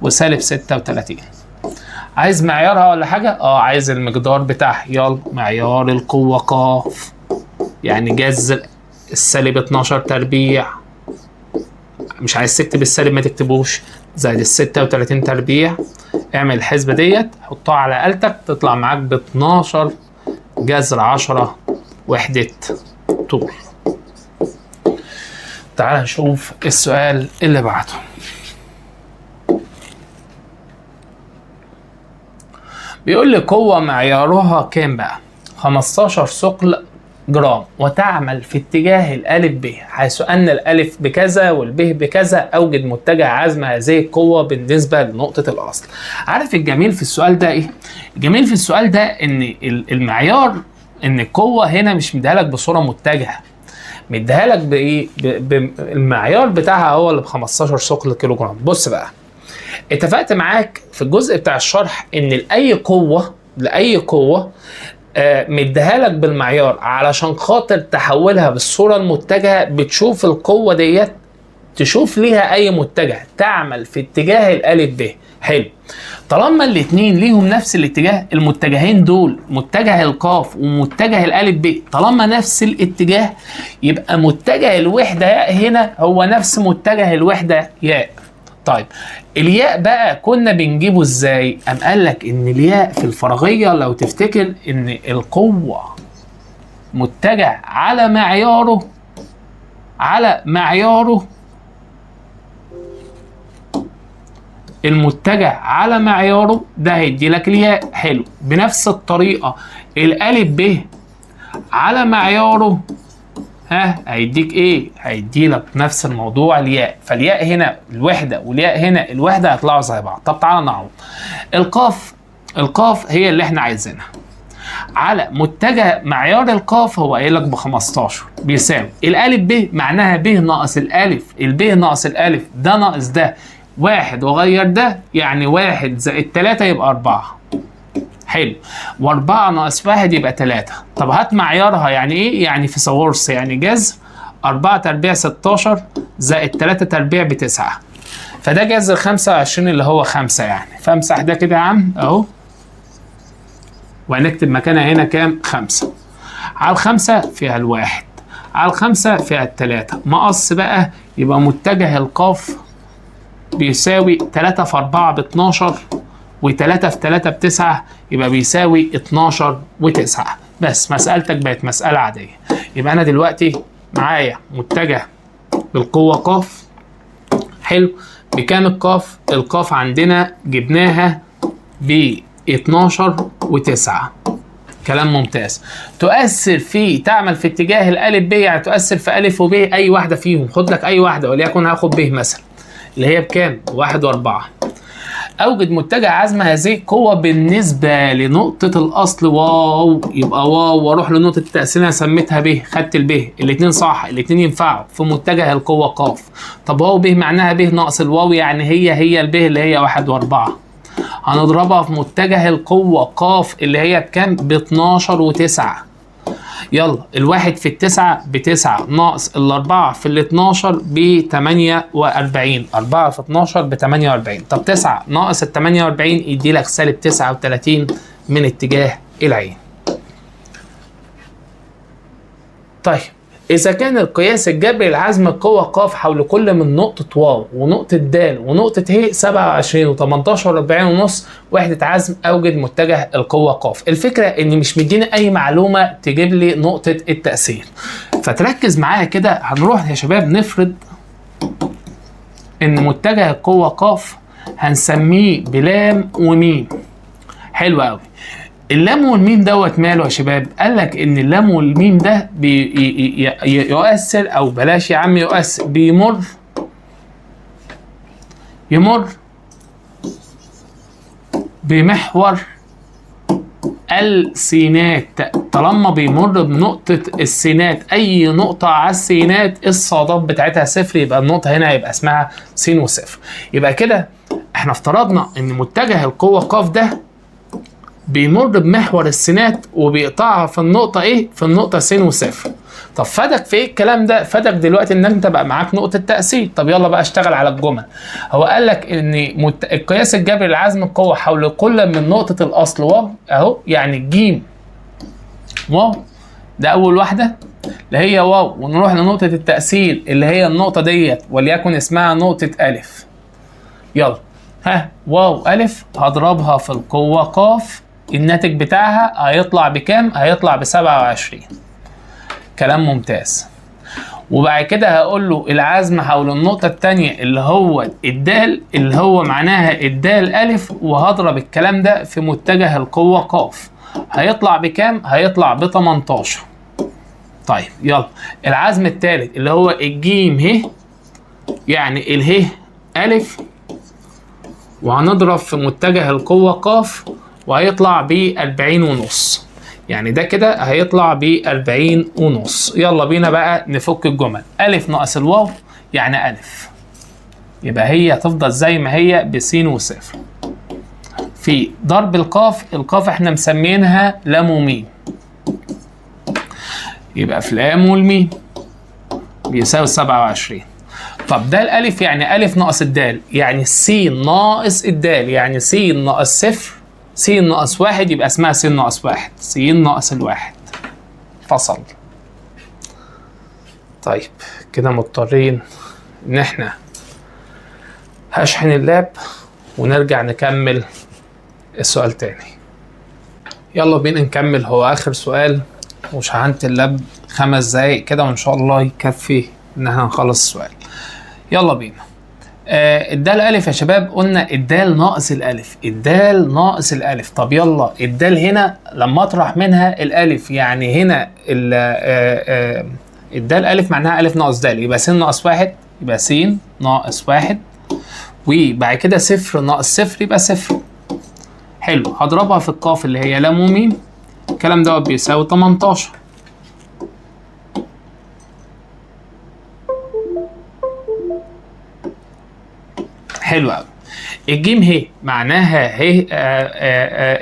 وسالب 36. عايز معيارها ولا حاجة؟ عايز المقدار بتاعها. يلا معيار القوة قاف يعني جذر السالب 12 تربيع، مش عايز تكتب السالب ما تكتبوش، زائد ال 36 تربيع اعمل الحسبة ديت، حطها على آلتك، تطلع معاك ب 12 جذر 10 وحدة طول. تعال نشوف السؤال اللي بعده. بيقول لي قوة معيارها كام بقى؟ 15 ثقل جرام، وتعمل في اتجاه الألف ب، حيث أن الألف بكذا والب بكذا، أوجد متجه عزم هذه القوة بالنسبة لنقطة الأصل. عارف الجميل في السؤال ده إيه؟ الجميل في السؤال ده إن المعيار، إن القوة هنا مش مديها لك بصورة متجهة، مديها لك بإيه؟ المعيار بتاعها هو اللي ب 15 ثقل كيلو جرام. بص بقى، اتفقت معاك في الجزء بتاع الشرح إن لأي قوة مديها لك بالمعيار علشان خاطر تحولها بالصورة المتجهة. بتشوف القوة ديت، تشوف ليها أي متجه، تعمل في اتجاه الألف ب. حلو، طالما الاتنين ليهم نفس الاتجاه، المتجهين دول متجه القاف ومتجه الألف ب، طالما نفس الاتجاه يبقى متجه الوحدة ياء هنا هو نفس متجه الوحدة ياء. طيب الياء بقى كنا بنجيبه ازاي؟ قام قال لك ان الياء في الفراغيه لو تفتكر ان القوة متجه على معياره، على معياره، المتجه على معياره ده هيدي لك الياء. حلو، بنفس الطريقة الالف ب على معياره ها هيديك ايه؟ هيدي لك نفس الموضوع الياء. فالياء هنا الوحدة والياء هنا الوحدة هيطلعوا زي بعض. طب تعالى نعوض. القاف، القاف هي اللي احنا عايزينها، على متجه معيار القاف هو قايل لك ب 15 بيساوي الالف ب، معناها ب ناقص الالف، الب ناقص الالف، ده ناقص ده، واحد وغير ده، يعني 1 زائد 3 يبقى 4. حلو، و4 ناقص 1 يبقى 3. طب هات معيارها، يعني ايه؟ يعني فيثاغورس، يعني جذر 4 تربيع 16 زائد 3 تربيع ب9، فده جذر 25 اللي هو 5 يعني. فامسح ده كده يا عم اهو، وهنكتب مكانها هنا كام؟ 5. على الخمسة فيها الواحد، على الخمسة فيها التلاتة، مقص بقى، يبقى متجه القاف بيساوي 3 في 4 ب12، و3 في 3 ب9، يبقى بيساوي 12 و9. بس مسألتك بقت مسألة عادية. يبقى أنا دلوقتي معايا متجه بالقوة قاف. حلو، بكام القاف؟ القاف عندنا جبناها ب 12 و9. كلام ممتاز. تؤثر في، تعمل في اتجاه الألف ب، يعني تؤثر في ألف وب أي واحدة فيهم، خد لك أي واحدة، وليكن هاخد ب مثلا اللي هي بكام؟ 1 و4. أوجد متجه عزم هذه القوة بالنسبة لنقطة الأصل واو، يبقى واو، وأروح لنقطة التأثير أنا سميتها ب، خدت الب، الاتنين صح، الاتنين ينفعوا في متجه القوة قاف. طب واو ب معناها ب ناقص الواو، يعني هي الب اللي هي 1 و4، هنضربها في متجه القوة قاف اللي هي بكام؟ ب 12 و9. يلا الواحد في التسعة بتسعة ناقص الأربعة في الاتناشر بتمانية وأربعين، 4 في 12 ب48. طب 9 ناقص ال48 يدي لك سالب 39 من اتجاه العين. طيب إذا كان القياس الجبري لعزم القوة ق حول كل من نقطة واو ونقطة د ونقطة ه 27 و18 و40 ونص وحدة عزم، أوجد متجه القوة ق. الفكرة إن مش مدينا أي معلومة تجيب لي نقطة التأثير، فتركز معايا كده. هنروح يا شباب نفرض إن متجه القوة ق هنسميه بلام وميم. حلو أوي. اللام والميم دوت ماله يا شباب؟ قال لك ان اللام والميم ده يؤثر، او بلاش يا عم يؤثر، بيمر، يمر بمحور السينات. طالما بيمر بنقطة السينات، أي نقطة على السينات الصادات بتاعتها صفر، يبقى النقطة هنا هيبقى اسمها س وصفر. يبقى كده احنا افترضنا ان متجه القوة ق ده بيمر بمحور السينات وبيقطعها في النقطة ايه؟ في النقطة س وصفر. طب فادك في ايه الكلام ده؟ فادك دلوقتي ان انت بقى معاك نقطة تأثير. طب يلا بقى اشتغل على الجمل. هو قال لك ان القياس الجبري لعزم القوة حول كل من نقطة الأصل واو اهو، يعني الجيم واو ده أول واحدة اللي هي واو، ونروح لنقطة التأثير اللي هي النقطة ديت وليكن اسمها نقطة ألف. يلا ها واو ألف هضربها في القوة قاف، الناتج بتاعها هيطلع بكام؟ هيطلع ب27. كلام ممتاز. وبعد كده هقول له العزم حول النقطة التانية اللي هو الدال، اللي هو معناها الدال ألف، وهضرب الكلام ده في متجه القوة قاف، هيطلع بكام؟ هيطلع ب18. طيب يلا العزم الثالث اللي هو الجيم ه، يعني اله ألف، وهنضرب في متجه القوة قاف، وهيطلع ب40.5. يعني ده كده هيطلع ب40.5. يلا بينا بقى نفك الجمل. ألف ناقص الواو يعني ألف، يبقى هي هتفضل زي ما هي بسين وصفر في ضرب القاف. القاف احنا مسمينها لام وميم، يبقى في لام والميم بيساوي 27. طب ده الألف يعني ألف ناقص الدال، يعني السين ناقص الدال، يعني س ناقص صفر، س ناقص واحد، يبقى اسمها س ناقص واحد، س ناقص الواحد. فصل. طيب كده مضطرين إن احنا هشحن اللاب ونرجع نكمل السؤال تاني. يلا بينا نكمل، هو آخر سؤال، وشحنت اللاب 5 دقايق كده وإن شاء الله يكفي إن احنا نخلص السؤال. يلا بينا. الدال ألف يا شباب، قلنا الدال ناقص الألف، الدال ناقص الألف. طب يلا الدال هنا لما أطرح منها الألف، يعني هنا الدال ألف معناها ألف ناقص دال، يبقى س ناقص واحد، يبقى س ناقص واحد، وبعد كده صفر ناقص صفر يبقى صفر. حلو، هضربها في القاف اللي هي لام وميم، الكلام دوت بيساوي 18. حلو قوي. الجيم ه معناها ه،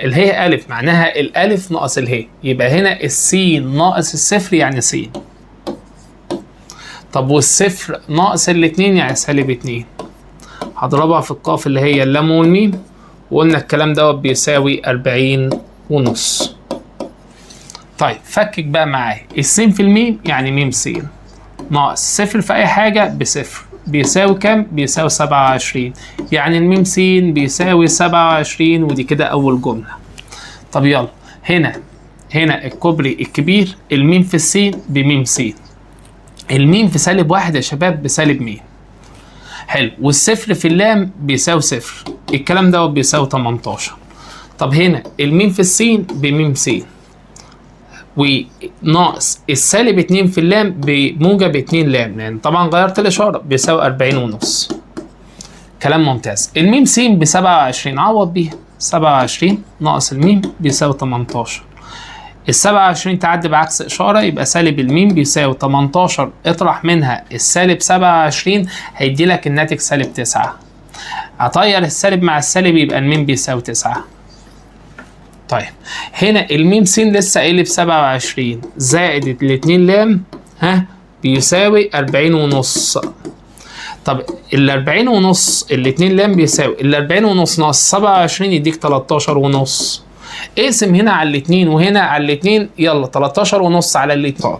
اله الف معناها الالف ناقص اله، يبقى هنا السين ناقص الصفر يعني س. طب والصفر ناقص الاتنين يعني سالب 2. هضربها في القاف اللي هي اللام والميم، وقلنا الكلام دوت بيساوي 40.5. طيب فكك بقى معايا، السين في الميم يعني ميم س ناقص صفر في اي حاجه بصفر بيساوي كام؟ بيساوي 27. يعني الميم س بيساوي 27، ودي كده اول جمله. طب يلا هنا الكوبري الكبير، الميم في السين بميم س، الميم في سالب واحد يا شباب بسالب ميم. حلو، والصفر في اللام بيساوي صفر، الكلام دوت بيساوي 18. طب هنا الميم في السين بميم س، وناقص السالب 2 في اللام بموجب 2 لام، لان طبعا غيرت الاشاره، بيساوي 40.5. كلام ممتاز. الميم س ب 27، عوض بيها 27 ناقص الميم بيساوي 18. ال 27 تعدي بعكس اشاره، يبقى سالب الميم بيساوي 18، اطرح منها السالب 27 هيدي لك الناتج سالب 9. هطير السالب مع السالب يبقى الميم بيساوي 9. طيب هنا الميم س لسه قايل ب 27 زائد الاتنين لام ها بيساوي 40.5. طب ال 40.5 الاتنين لام بيساوي ال 40.5 ناقص 27 يديك 13.5. اقسم هنا على الاتنين وهنا على الاتنين، يلا 13.5 على الاتنين.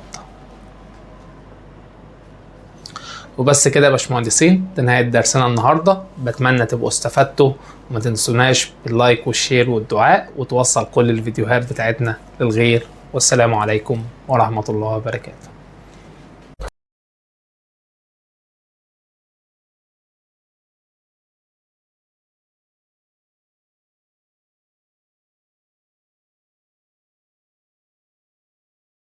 وبس كده يا باشمهندسين، ده نهاية درسنا النهارده. بتمنى تبقوا استفدتوا، وما تنسوناش بال like وال share والدعاء، وتوصل كل الفيديوهات بتاعتنا للغير. والسلام عليكم ورحمة الله وبركاته.